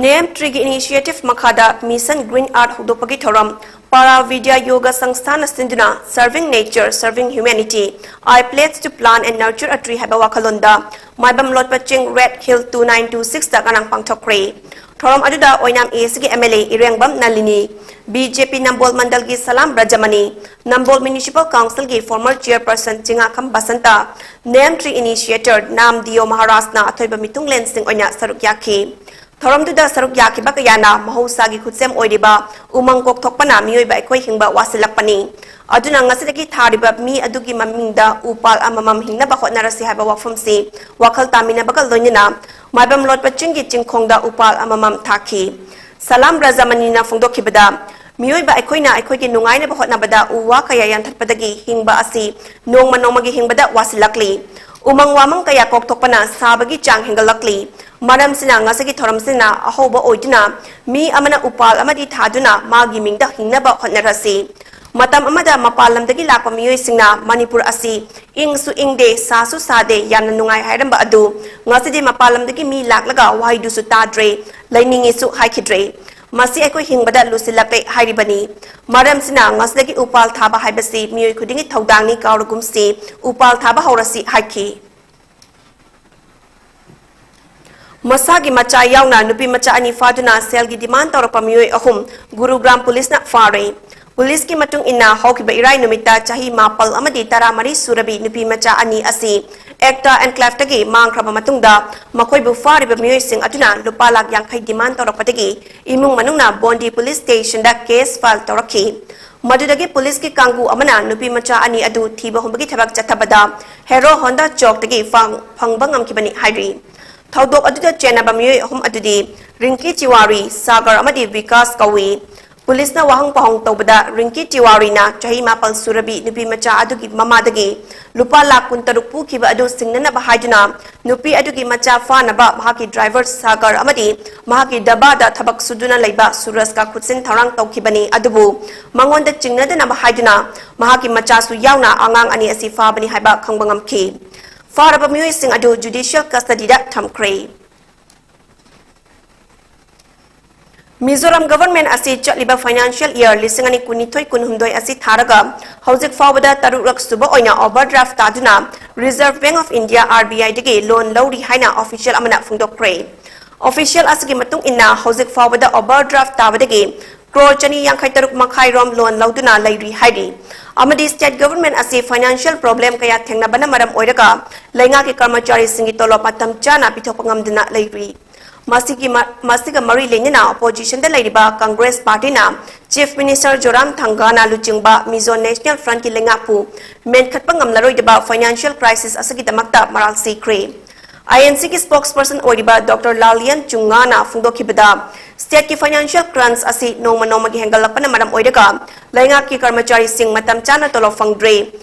ꯅꯦꯝ ꯇ꯭ꯔꯤꯒꯤ initiative ꯃꯈꯥꯗ Mission Green Earth ꯍꯧꯗꯣꯛꯄꯒꯤ ꯊꯧꯔꯝ ꯄꯥꯔꯥ ꯕꯤꯗ꯭ꯌꯥ ꯌꯣꯒ ꯁꯪꯁꯊꯥꯟꯅ ꯁꯤꯟꯗꯨꯅ Serving Nature, Serving Humanity, I Pledge to Plant and Nurture a Tree ꯍꯥꯏꯕ ꯋꯥꯈꯜꯂꯣꯟꯗ ꯃꯥꯏꯕꯝ ꯂꯣꯠꯄ ꯆꯤꯡ, Red Hill two nine two sixꯇ ꯉꯔꯥꯡ ꯄꯥꯡꯊꯣꯛꯈ꯭ꯔꯦ꯫ ꯊꯧꯔꯝ ꯑꯗꯨꯗ ꯑꯣꯏꯅꯥꯝ A Cꯒꯤ M L A ꯏꯔꯦꯡꯕꯝ Nalini, B J P Nambol ꯃꯟꯗꯜꯒꯤ Salam Brajamani, Nambol Municipal Councilꯒꯤ former chairperson Chingakham Basanta, name tree initiator ꯅꯥꯝ ꯗꯤꯌꯣ ꯃꯍꯥꯔꯥꯖꯅ ꯑꯊꯣꯏꯕ ꯃꯤꯊꯨꯡꯂꯦꯟꯁꯤꯡ ꯑꯣꯏꯅ ꯁꯔꯨꯛ ꯌꯥꯈꯤ꯫ ꯊꯧꯔꯝꯗꯨꯗ ꯁꯔꯨꯛ ꯌꯥꯈꯤꯕ ꯀꯌꯥꯅ ꯃꯍꯧꯁꯥꯒꯤ ꯈꯨꯠꯁꯦꯝ ꯑꯣꯏꯔꯤꯕ ꯎꯃꯪ ꯀꯣꯛꯊꯣꯛꯄꯅ ꯃꯤꯑꯣꯏꯕ ꯑꯩꯈꯣꯏ ꯍꯤꯡꯕ ꯋꯥꯁꯤꯜꯂꯛꯄꯅꯤ꯫ ꯑꯗꯨꯅ ꯉꯁꯤꯗꯒꯤ ꯊꯥꯔꯤꯕ ꯃꯤ ꯑꯗꯨꯒꯤ ꯃꯃꯤꯡꯗ ꯎ ꯄꯥꯜ ꯑꯃꯃꯝ ꯍꯤꯡꯅꯕ ꯍꯣꯠꯅꯔꯁꯤ ꯍꯥꯏꯕ ꯋꯥꯐꯝꯁꯤ ꯋꯥꯈꯜ ꯇꯥꯃꯤꯟꯅꯕꯒ ꯂꯣꯏꯅꯅ ꯃꯥꯏꯕꯝ ꯂꯣꯠꯄ ꯆꯤꯡꯒꯤ ꯆꯤꯡꯈꯣꯡꯗ ꯎ ꯄꯥꯜ ꯑꯃꯃꯝ ꯊꯥꯈꯤ꯫ ꯁꯂꯥꯝ ꯔꯖꯃꯅꯤꯅ ꯐꯣꯡꯗꯣꯛꯈꯤꯕꯗ, ꯃꯤꯑꯣꯏꯕ ꯑꯩꯈꯣꯏꯅ ꯑꯩꯈꯣꯏꯒꯤ ꯅꯨꯡꯉꯥꯏꯅꯕ ꯍꯣꯠꯅꯕꯗ ꯎ ꯋꯥ ꯀꯌꯥ ꯌꯥꯟꯊꯠꯄꯗꯒꯤ ꯍꯤꯡꯕ ꯑꯁꯤ ꯅꯣꯡꯃ ꯅꯣꯡꯃꯒꯤ ꯍꯤꯡꯕꯗ ꯋꯥꯁꯤꯜꯂꯛꯂꯤ꯫ ꯎꯃꯪ ꯋꯥꯃꯪ ꯀꯌꯥ ꯀꯣꯛꯊꯣꯛꯄꯅ ꯁꯥꯕꯒꯤ ꯆꯥꯡ ꯍꯦꯟꯒꯠꯂꯛꯂꯤ꯫ ꯃꯔꯝꯁꯤꯅ ꯉꯁꯤꯒꯤ ꯊꯧꯔꯝꯁꯤꯅ ꯑꯍꯧꯕ ꯑꯣꯏꯗꯨꯅ ꯃꯤ ꯑꯃꯅ ꯎꯄꯥꯜ ꯑꯃꯗꯤ ꯊꯥꯗꯨꯅ ꯃꯥꯒꯤ ꯃꯤꯡꯗ ꯍꯤꯡꯅꯕ ꯍꯣꯠꯅꯔꯁꯤ꯫ ꯃꯇꯝ ꯑꯃꯗ ꯃꯄꯥꯟ ꯂꯝꯗꯒꯤ ꯂꯥꯛꯄ ꯃꯤꯑꯣꯏꯁꯤꯡꯅ ꯃꯅꯤꯄꯨꯔ ꯑꯁꯤ ꯏꯪꯁꯨ ꯏꯪꯗꯦ, ꯁꯥꯁꯨ ꯁꯥꯗꯦ, ꯌꯥꯝꯅ ꯅꯨꯡꯉꯥꯏ ꯍꯥꯏꯔꯝꯕ ꯑꯗꯨ ꯉꯁꯤꯗꯤ ꯃꯄꯥꯟ ꯂꯝꯗꯒꯤ ꯃꯤ ꯂꯥꯛꯂꯒ ꯋꯥꯍꯩꯗꯨꯁꯨ ꯇꯥꯗ꯭ꯔꯦ, ꯂꯩꯅꯤꯡꯉꯤꯁꯨ ꯍꯥꯏꯈꯤꯗ꯭ꯔꯦ꯫ ꯃꯁꯤ ꯑꯩꯈꯣꯏ ꯍꯤꯡꯕꯗ ꯂꯨꯁꯤꯜꯂꯛꯂꯦ ꯍꯥꯏꯔꯤꯕꯅꯤ꯫ ꯃꯔꯝꯁꯤꯅ ꯉꯁꯤꯗꯒꯤ ꯎꯄꯥꯜ ꯊꯥꯕ ꯍꯥꯏꯕꯁꯤ ꯃꯤꯑꯣꯏ ꯈꯨꯗꯤꯡꯒꯤ ꯊꯧꯗꯥꯡꯅꯤ, ꯀꯥꯎꯔꯒꯨꯝꯁꯤ, ꯎꯄꯥꯜ ꯊꯥꯕ ꯍꯧꯔꯁꯤ ꯍꯥꯏꯈꯤ꯫ ꯃꯁꯥꯒꯤ ꯃꯆꯥ ꯌꯥꯎꯅ ꯅꯨꯄꯤ ꯃꯆꯥ ꯑꯅꯤ ꯐꯥꯗꯨꯅ ꯁꯦꯜꯒꯤ demand ꯇꯧꯔꯛꯄ ꯃꯤꯑꯣꯏ ꯑꯍꯨꯝ ꯒꯨꯔꯨꯒ꯭ꯔꯥꯝ ꯄꯨꯂꯤꯁꯅ ꯐꯥꯔꯦ꯫ ꯄꯨꯂꯤꯁꯀꯤ ꯃꯇꯨꯡ ꯏꯟꯅ, ꯍꯧꯈꯤꯕ ꯏꯔꯥꯏ ꯅꯨꯃꯤꯠꯇ ꯆꯍꯤ ꯃꯥꯄꯜ ꯑꯃꯗꯤ ꯇꯔꯥꯃꯔꯤ ꯁꯨꯔꯕꯤ ꯅꯨꯄꯤ ꯃꯆꯥ ꯑꯅꯤ ꯑꯁꯤ ꯑꯦꯛꯇꯥ ꯑꯦꯟꯀ꯭ꯂꯦꯚꯇꯒꯤ ꯃꯥꯡꯈ꯭ꯔꯕ ꯃꯇꯨꯡꯗ, ꯃꯈꯣꯏꯕꯨ ꯐꯥꯔꯤꯕ ꯃꯤꯑꯣꯏꯁꯤꯡ ꯑꯗꯨꯅ ꯂꯨꯄꯥ ꯂꯥꯈ ꯌꯥꯡꯈꯩ demand ꯇꯧꯔꯛꯄꯗꯒꯤ ꯏꯃꯨꯡ ꯃꯅꯨꯡꯅ ꯕꯣꯟꯗꯤ ꯄꯨꯂꯤꯁ ꯁ꯭ꯇꯦꯁꯟꯗ case file ꯇꯧꯔꯛꯈꯤ꯫ ꯃꯗꯨꯗꯒꯤ ꯄꯨꯂꯤꯁꯀꯤ ꯀꯥꯡꯕꯨ ꯑꯃꯅ ꯅꯨꯄꯤ ꯃꯆꯥ ꯑꯅꯤ ꯑꯗꯨ ꯊꯤꯕ ꯍꯨꯝꯕꯒꯤ ꯊꯕꯛ ꯆꯠꯊꯕꯗ ꯍꯦꯔꯣ ꯍꯣꯟꯗꯥ ꯆꯧꯛꯇꯒꯤ ꯐꯪ-, ꯐꯪꯕ ꯉꯝꯈꯤꯕꯅꯤ ꯍꯥꯏꯔꯤ꯫ ꯊꯧꯗꯣꯛ ꯑꯗꯨꯗ ꯆꯦꯟꯅꯕ ꯃꯤꯑꯣꯏ ꯑꯍꯨꯝ ꯑꯗꯨꯗꯤ ꯔꯤꯡꯀꯤ ꯇꯤꯋꯥꯔꯤ, ꯁꯥꯒꯔ ꯑꯃꯗꯤ ꯕꯤꯀꯥꯁ ꯀꯧꯏ꯫ ꯄꯨꯂꯤꯁꯅ ꯋꯥꯍꯪ ꯄꯥꯎꯍꯪ ꯇꯧꯕꯗ ꯔꯤꯡꯀꯤ ꯇꯤꯋꯥꯔꯤꯅ ꯆꯍꯤ ꯃꯥꯄꯜ ꯁꯨꯔꯕꯤ ꯅꯨꯄꯤ ꯃꯆꯥ ꯑꯗꯨꯒꯤ ꯃꯃꯥꯗꯒꯤ ꯂꯨꯄꯥ ꯂꯥꯈ ꯀꯨꯟꯇꯔꯨꯛ ꯄꯨꯈꯤꯕ ꯑꯗꯨ ꯁꯤꯡꯅꯅꯕ ꯍꯥꯏꯗꯨꯅ ꯅꯨꯄꯤ ꯑꯗꯨꯒꯤ ꯃꯆꯥ ꯐꯥꯅꯕ ꯃꯍꯥꯛꯀꯤ ꯗ꯭ꯔꯥꯏꯚꯔ ꯁꯥꯒꯔ ꯑꯃꯗꯤ ꯃꯍꯥꯛꯀꯤ ꯗꯕꯥꯗ ꯊꯕꯛ ꯁꯨꯗꯨꯅ ꯂꯩꯕ ꯁꯨꯔꯖꯀ ꯈꯨꯠꯁꯤꯟ ꯊꯧꯔꯥꯡ ꯇꯧꯈꯤꯕꯅꯤ꯫ ꯑꯗꯨꯕꯨ ꯃꯉꯣꯟꯗ ꯆꯤꯡꯅꯗꯅꯕ ꯍꯥꯏꯗꯨꯅ ꯃꯍꯥꯛꯀꯤ ꯃꯆꯥꯁꯨ ꯌꯥꯎꯅ ꯑꯉꯥꯡ ꯑꯅꯤ ꯑꯁꯤ ꯐꯥꯕꯅꯤ ꯍꯥꯏꯕ ꯈꯪꯕ ꯉꯝꯈꯤ꯫ ꯐꯥꯔꯕ ꯃꯤꯑꯣꯏꯁꯤꯡ ꯑꯗꯨ ꯖꯨꯗꯤꯁꯤꯌꯦꯜ ꯀꯁꯇꯗꯤꯗ ꯊꯝꯈ꯭ꯔꯦ꯫ ꯃꯤꯖꯣꯔꯥꯝ ꯒꯚꯔꯟꯃꯦꯟꯠ ꯑꯁꯤ ꯆꯠꯂꯤꯕ ꯐꯥꯏꯅꯥꯟꯁꯤꯌꯦꯜ ꯏꯌꯔ ꯂꯤꯁꯤꯡ ꯑꯅꯤ ꯀꯨꯟꯅꯤꯊꯣꯏ ꯀꯨꯟꯍꯨꯝꯗꯣꯏ ꯑꯁꯤ ꯊꯥꯔꯒ ꯍꯧꯖꯤꯛ ꯐꯥꯎꯕꯗ ꯇꯔꯨꯛꯂꯛ ꯁꯨꯕ ꯑꯣꯏꯅ ꯑꯣꯚꯔꯗ꯭ꯔꯥꯐ ꯇꯥꯗꯨꯅ Reserve Bank of India, R B I, ꯗꯒꯤ ꯂꯣꯟ ꯂꯧꯔꯤ ꯍꯥꯏꯅ ꯑꯣꯐꯤꯁꯤꯌꯦꯜ ꯑꯃꯅ ꯐꯣꯡꯗꯣꯛꯈ꯭ꯔꯦ꯫ ꯑꯣꯐꯤꯁꯤꯌꯦꯜ ꯑꯁꯤꯒꯤ ꯃꯇꯨꯡ ꯏꯟꯅ ꯍꯧꯖꯤꯛ ꯐꯥꯎꯕꯗ ꯑꯣꯚꯔꯗ꯭ꯔꯥꯐ ꯇꯥꯕꯗꯒꯤ ꯀ꯭ꯔꯣꯔ ꯆꯅꯤ ꯌꯥꯡꯈꯩ ꯇꯔꯨꯛ ꯃꯈꯥꯏ ꯔꯣꯝ ꯂꯣꯟ ꯂꯧꯗꯨꯅ ꯂꯩꯔꯤ ꯍꯥꯏꯔꯤ꯫ ꯑꯃꯗꯤ ꯁ꯭ꯇꯦꯠ ꯒꯚꯔꯟꯃꯦꯟꯠ ꯑꯁꯤ ꯐꯥꯏꯅꯥꯟꯁꯤꯌꯦꯜ ꯄ꯭ꯔꯣꯕ꯭ꯂꯦꯝ ꯀꯌꯥ ꯊꯦꯡꯅꯕꯅ ꯃꯔꯝ ꯑꯣꯏꯔꯒ ꯂꯩꯉꯥꯛꯀꯤ ꯀꯔꯃꯆꯥꯔꯤꯁꯤꯡꯒꯤ ꯇꯣꯂꯣꯞ ꯃꯇꯝ ꯆꯥꯅ ꯄꯤꯊꯣꯛꯄ ꯉꯝꯗꯅ ꯂꯩꯔꯤ꯫ ꯃꯁꯤꯒꯤ ꯃ-, ꯃꯁꯤꯒ ꯃꯔꯤ ꯂꯩꯅꯅ ꯑꯣꯄꯣꯖꯤꯁꯟꯗ ꯂꯩꯔꯤꯕ ꯀꯪꯒ꯭ꯔꯦꯁ ꯄꯥꯔꯇꯤꯅ ꯆꯤꯐ ꯃꯤꯅꯤꯁꯇꯔ ꯖꯣꯔꯥꯝ ꯊꯪꯒꯥꯅ ꯂꯨꯆꯤꯡꯕ ꯃꯤꯖꯣ ꯅꯦꯁꯅꯦꯜ ꯐ꯭ꯔꯟꯠꯀꯤ ꯂꯩꯉꯥꯛꯄꯨ ꯃꯦꯟꯈꯠꯄ ꯉꯝꯂꯔꯣꯏꯗꯕ ꯐꯥꯏꯅꯥꯟꯁꯤꯌꯦꯜ ꯀ꯭ꯔꯥꯏꯁꯤꯁ ꯑꯁꯤꯒꯤꯗꯃꯛꯇ ꯃꯔꯥꯜ ꯁꯤꯈ꯭ꯔꯦ꯫ ꯑꯥꯏ ꯑꯦꯟ ꯁꯤꯒꯤ ꯁ꯭ꯄꯣꯛꯁꯄꯔꯁꯟ ꯑꯣꯏꯔꯤꯕ ꯗꯣꯛꯇꯔ ꯂꯥꯜꯌꯟ ꯆꯨꯡꯉꯥꯅ ꯐꯣꯡꯗꯣꯛꯈꯤꯕꯗ, ꯁ꯭ꯇꯦꯠꯀꯤ ꯐꯥꯏꯅꯥꯟꯁꯤꯌꯦꯜ ꯀ꯭ꯔꯟꯆ ꯑꯁꯤ ꯅꯣꯡꯃ ꯅꯣꯡꯃꯒꯤ ꯍꯦꯟꯒꯠꯂꯛꯄꯅ ꯃꯔꯝ ꯑꯣꯏꯔꯒ ꯂꯩꯉꯥꯛꯀꯤ ꯀꯔꯃꯆꯥꯔꯤꯁꯤꯡ ꯃꯇꯝ ꯆꯥꯅ ꯇꯣꯂꯣꯞ ꯐꯪꯗ꯭ꯔꯦ꯫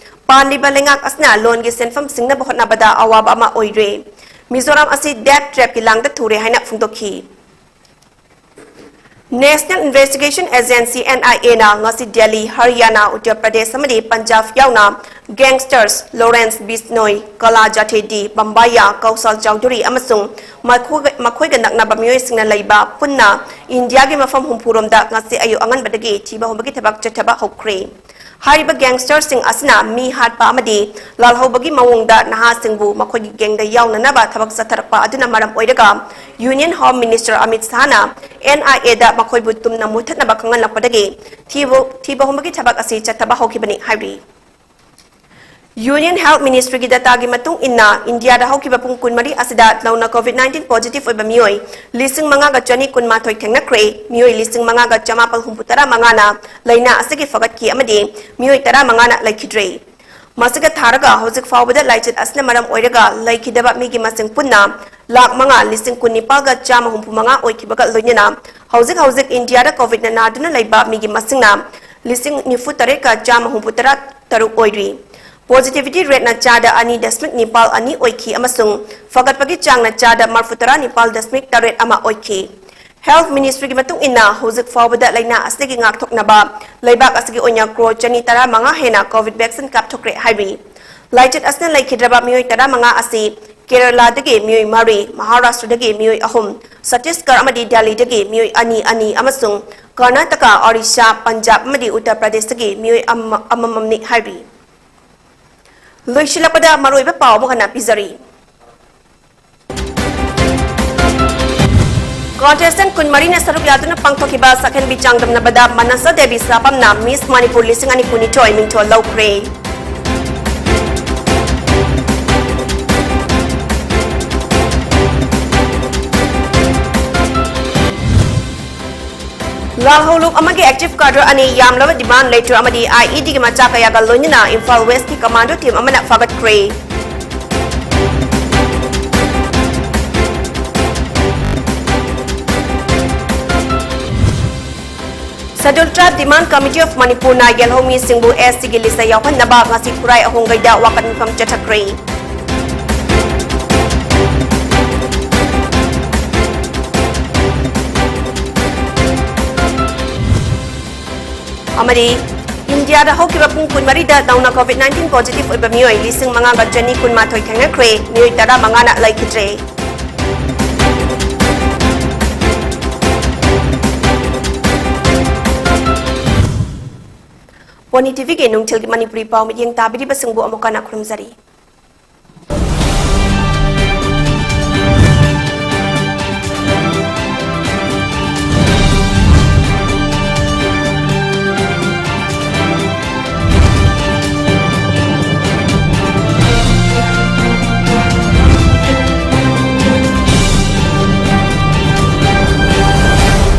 ꯄꯥꯜꯂꯤꯕ ꯂꯩꯉꯥꯛ ꯑꯁꯤꯅ ꯂꯣꯟꯒꯤ ꯁꯦꯟꯐꯝ ꯁꯤꯡꯅꯕ ꯍꯣꯠꯅꯕꯗ ꯑꯋꯥꯕ ꯑꯃ ꯑꯣꯏꯔꯦ꯫ ꯃꯤꯖꯣꯔꯥꯝ ꯑꯁꯤ ꯗꯦꯠ ꯇ꯭ꯔꯦꯞꯀꯤ ꯂꯥꯡꯗ ꯊꯨꯔꯦ ꯍꯥꯏꯅ ꯐꯣꯡꯗꯣꯛꯈꯤ꯫ National Investigation Agency, N I A, ꯅ ꯉꯁꯤ ꯗꯦꯜꯂꯤ, ꯍꯔꯤꯌꯥꯅꯥ, ꯎꯠꯇꯔ ꯄ꯭ꯔꯗꯦꯁ ꯑꯃꯗꯤ ꯄꯟꯖꯥꯕ ꯌꯥꯎꯅ gangsters ꯂꯣꯔꯦꯟꯁ ꯕꯤꯁꯅꯣꯏ, ꯀꯂꯥ ꯖꯥꯊꯦꯗꯤ, ꯕꯝꯕꯥꯌꯥ, ꯀꯧꯁꯜ ꯆꯧꯙꯨꯔꯤ ꯑꯃꯁꯨꯡ ꯃꯈꯣꯏꯒ, ꯃꯈꯣꯏꯒ ꯅꯛꯅꯕ ꯃꯤꯑꯣꯏꯁꯤꯡꯅ ꯂꯩꯕ ꯄꯨꯟꯅ ꯏꯟꯗꯤꯌꯥꯒꯤ ꯃꯐꯝ ꯍꯨꯝꯐꯨ ꯔꯣꯝꯗ ꯉꯁꯤ ꯑꯌꯨꯛ ꯑꯉꯟꯕꯗꯒꯤ ꯊꯤꯕ ꯍꯨꯝꯕꯒꯤ ꯊꯕꯛ ꯆꯠꯊꯕ ꯍꯧꯈ꯭ꯔꯦ꯫ ꯍꯥꯏꯔꯤꯕ gangsterꯁꯤꯡ ꯑꯁꯤꯅ ꯃꯤ ꯍꯥꯠꯄ ꯑꯃꯗꯤ ꯂꯥꯜꯍꯧꯕꯒꯤ ꯃꯑꯣꯡꯗ ꯅꯍꯥꯁꯤꯡꯕꯨ ꯃꯈꯣꯏꯒꯤ gangꯗ ꯌꯥꯎꯅꯅꯕ ꯊꯕꯛ ꯆꯠꯊꯔꯛꯄ ꯑꯗꯨꯅ ꯃꯔꯝ ꯑꯣꯏꯔꯒ Union Home Minister Amit ꯁꯥꯍꯅ N I Aꯗ ꯃꯈꯣꯏꯕꯨ ꯇꯨꯝꯅ ꯃꯨꯊꯠꯅꯕ ꯈꯪꯍꯜꯂꯛꯄꯗꯒꯤ ꯊꯤꯕ, ꯊꯤꯕ ꯍꯨꯝꯕꯒꯤ ꯊꯕꯛ ꯑꯁꯤ ꯆꯠꯊꯕ ꯍꯧꯈꯤꯕꯅꯤ ꯍꯥꯏꯔꯤ꯫ Union Health Ministry-ꯒꯤ data-ꯒꯤ ꯃꯇꯨꯡ ꯏꯟꯅ, ꯏꯟꯗꯤꯌꯥꯗ ꯍꯧꯈꯤꯕ ꯄꯨꯡ ꯀꯨꯟꯃꯔꯤ ꯑꯁꯤꯗ ꯅꯧꯅ COVID nineteen positive ꯑꯣꯏꯕ ꯃꯤꯑꯣꯏ ꯂꯤꯁꯤꯡ ꯃꯉꯥꯒ ꯆꯅꯤ ꯀꯨꯟꯃꯥꯊꯣꯏ ꯊꯦꯡꯅꯈ꯭ꯔꯦ꯫ ꯃꯤꯑꯣꯏ ꯂꯤꯁꯤꯡ ꯃꯉꯥꯒ ꯆꯃꯥꯄꯜ ꯍꯨꯝꯐꯨ ꯇꯔꯥ ꯃꯉꯥꯅ ꯂꯥꯏꯅꯥ ꯑꯁꯤꯒꯤ ꯐꯒꯠꯈꯤ ꯑꯃꯗꯤ ꯃꯤꯑꯣꯏ ꯇꯔꯥ ꯃꯉꯥꯅ ꯂꯩꯈꯤꯗ꯭ꯔꯦ꯫ ꯃꯁꯤꯒ ꯊꯥꯔꯒ ꯍꯧꯖꯤꯛ ꯐꯥꯎꯕꯗ ꯂꯥꯏꯆꯠ ꯑꯁꯤꯅ ꯃꯔꯝ ꯑꯣꯏꯔꯒ ꯂꯩꯈꯤꯗꯕ ꯃꯤꯒꯤ ꯃꯁꯤꯡ ꯄꯨꯟꯅ ꯂꯥꯈ ꯃꯉꯥ ꯂꯤꯁꯤꯡ ꯀꯨꯟꯅꯤꯄꯥꯜꯒ ꯆꯥꯝꯃ ꯍꯨꯝꯐꯨ ꯃꯉꯥ ꯑꯣꯏꯈꯤꯕꯒ ꯂꯣꯏꯅꯅ ꯍꯧꯖꯤꯛ ꯍꯧꯖꯤꯛ ꯏꯟꯗꯤꯌꯥꯗ COVID-ꯅ ꯅꯥꯗꯨꯅ ꯂꯩꯕ ꯃꯤꯒꯤ ꯃꯁꯤꯡꯅ ꯂꯤꯁꯤꯡ ꯅꯤꯐꯨ ꯇꯔꯦꯠꯀ ꯆꯥꯝꯃ ꯍꯨꯝꯐꯨ ꯇꯔꯥ ꯇꯔꯨꯛ ꯑꯣꯏꯔꯤ꯫ Positivity rate-ꯅ ꯆꯥꯗ ꯑꯅꯤ ꯗꯁꯃꯤꯛ ꯅꯤꯄꯥꯜ ꯑꯅꯤ ꯑꯣꯏꯈꯤ ꯑꯃꯁꯨꯡ ꯐꯒꯠꯄꯒꯤ ꯆꯥꯡꯅ ꯆꯥꯗ ꯃꯔꯐꯨ ꯇꯔꯥ ꯅꯤꯄꯥꯜ ꯗꯁꯃꯤꯛ ꯇꯔꯦꯠ ꯑꯃ ꯑꯣꯏꯈꯤ꯫ Health Ministry-ꯒꯤ ꯃꯇꯨꯡ ꯏꯟꯅ, ꯍꯧꯖꯤꯛ ꯐꯥꯎꯕꯗ ꯂꯥꯏꯅꯥ ꯑꯁꯤꯗꯒꯤ ꯉꯥꯛꯊꯣꯛꯅꯕ ꯂꯩꯕꯥꯛ ꯑꯁꯤꯒꯤ ꯑꯣꯏꯅ ꯀ꯭ꯔꯣꯔ ꯆꯅꯤ ꯇꯔꯥ ꯃꯉꯥ ꯍꯦꯟꯅ COVID vaccine ꯀꯥꯞꯊꯣꯛꯈ꯭ꯔꯦ ꯍꯥꯏꯔꯤ꯫ ꯂꯥꯏꯆꯠ ꯑꯁꯤꯅ ꯂꯩꯈꯤꯗ꯭ꯔꯕ ꯃꯤꯑꯣꯏ ꯇꯔꯥ ꯃꯉꯥ ꯑꯁꯤ ꯀꯦꯔꯂꯥꯗꯒꯤ ꯃꯤꯑꯣꯏ ꯃꯔꯤ, ꯃꯍꯥꯔꯥꯁꯇ꯭ꯔꯗꯒꯤ ꯃꯤꯑꯣꯏ ꯑꯍꯨꯝ, ꯆꯇꯤꯁꯒꯔ ꯑꯃꯗꯤ ꯗꯦꯜꯂꯤꯗꯒꯤ ꯃꯤꯑꯣꯏ ꯑꯅꯤ ꯑꯅꯤ ꯑꯃꯁꯨꯡ ꯀꯔꯅꯥꯇꯀꯥ, ꯑꯣꯔꯤꯁꯥ, ꯄꯟꯖꯥꯕ ꯑꯃꯗꯤ ꯎꯠꯇꯔ ꯄ꯭ꯔꯗꯦꯁꯇꯒꯤ ꯃꯤꯑꯣꯏ ꯑꯃ-, ꯑꯃꯃꯝꯅꯤ ꯍꯥꯏꯔꯤ꯫ ꯂꯣꯏꯁꯤꯜꯂꯛꯄꯗ ꯃꯔꯨꯑꯣꯏꯕ ꯄꯥꯎ ꯑꯃꯨꯛ ꯍꯟꯅ ꯄꯤꯖꯔꯤ꯫ Contestant ꯀꯨꯟꯃꯔꯤꯅ ꯁꯔꯨꯛ ꯌꯥꯗꯨꯅ ꯄꯥꯡꯊꯣꯛꯈꯤꯕ ꯁꯛꯍꯦꯟꯕꯤ ꯆꯥꯡꯗꯝꯅꯕꯗ ꯃꯅꯁꯥ ꯗꯦꯕꯤ ꯁꯥꯄꯝꯅ Miss ꯃꯅꯤꯄꯨꯔ ꯂꯤꯁꯤꯡ ꯑꯅꯤ ꯀꯨꯟꯅꯤꯊꯣꯏ ꯃꯤꯡꯊꯣꯜ ꯂꯧꯈ꯭ꯔꯦ꯫ ꯂꯥꯜꯍꯧꯂꯨꯞ ꯑꯃꯒꯤ active cadre ꯑꯅꯤ, ꯌꯥꯝꯂꯕ demand letter ꯑꯃꯗꯤ IED-ꯒꯤ ꯃꯆꯥ ꯀꯌꯥꯒ ꯂꯣꯏꯅꯅ ꯏꯝꯐꯥꯜ West-ꯀꯤ commando team ꯑꯃꯅ ꯐꯥꯒꯠꯈ꯭ꯔꯦ꯫ Scheduled Tribe Demand Committee of Manipur-ꯅ ꯌꯦꯜꯍꯧꯃꯤꯁꯤꯡꯕꯨ ST-ꯒꯤ list-ꯇ ꯌꯥꯎꯍꯟꯅꯕ ꯉꯁꯤ ꯈꯨꯔꯥꯏ ꯑꯍꯣꯡꯒꯩꯗ ꯋꯥꯀꯠ ꯃꯤꯐꯝ ꯆꯠꯊꯈ꯭ꯔꯦ꯫ ꯑꯃꯗꯤ ꯏꯟꯗꯤꯌꯥꯗ ꯍꯧꯈꯤꯕ ꯄꯨꯡ ꯀꯨꯟꯃꯔꯤꯗ ꯅꯧꯅ COVID nineteen positive ꯑꯣꯏꯕ ꯃꯤꯑꯣꯏ ꯂꯤꯁꯤꯡ ꯃꯉꯥꯒ ꯆꯅꯤ ꯀꯨꯟꯃꯥꯊꯣꯏ ꯊꯦꯡꯅꯈ꯭ꯔꯦ, ꯃꯤꯑꯣꯏ ꯇꯔꯥꯃꯉꯥꯅ ꯂꯩꯈꯤꯗ꯭ꯔꯦ꯫ ꯄꯣꯅꯤ ꯇꯤꯚꯤꯒꯤ ꯅꯨꯡꯊꯤꯜꯒꯤ ꯃꯅꯤꯄꯨꯔꯤ ꯄꯥꯎ ꯃꯤꯠꯌꯦꯡ ꯇꯥꯕꯤꯔꯤꯕꯁꯤꯡꯕꯨ ꯑꯃꯨꯛ ꯍꯟꯅ ꯈꯨꯔꯨꯝꯖꯔꯤ꯫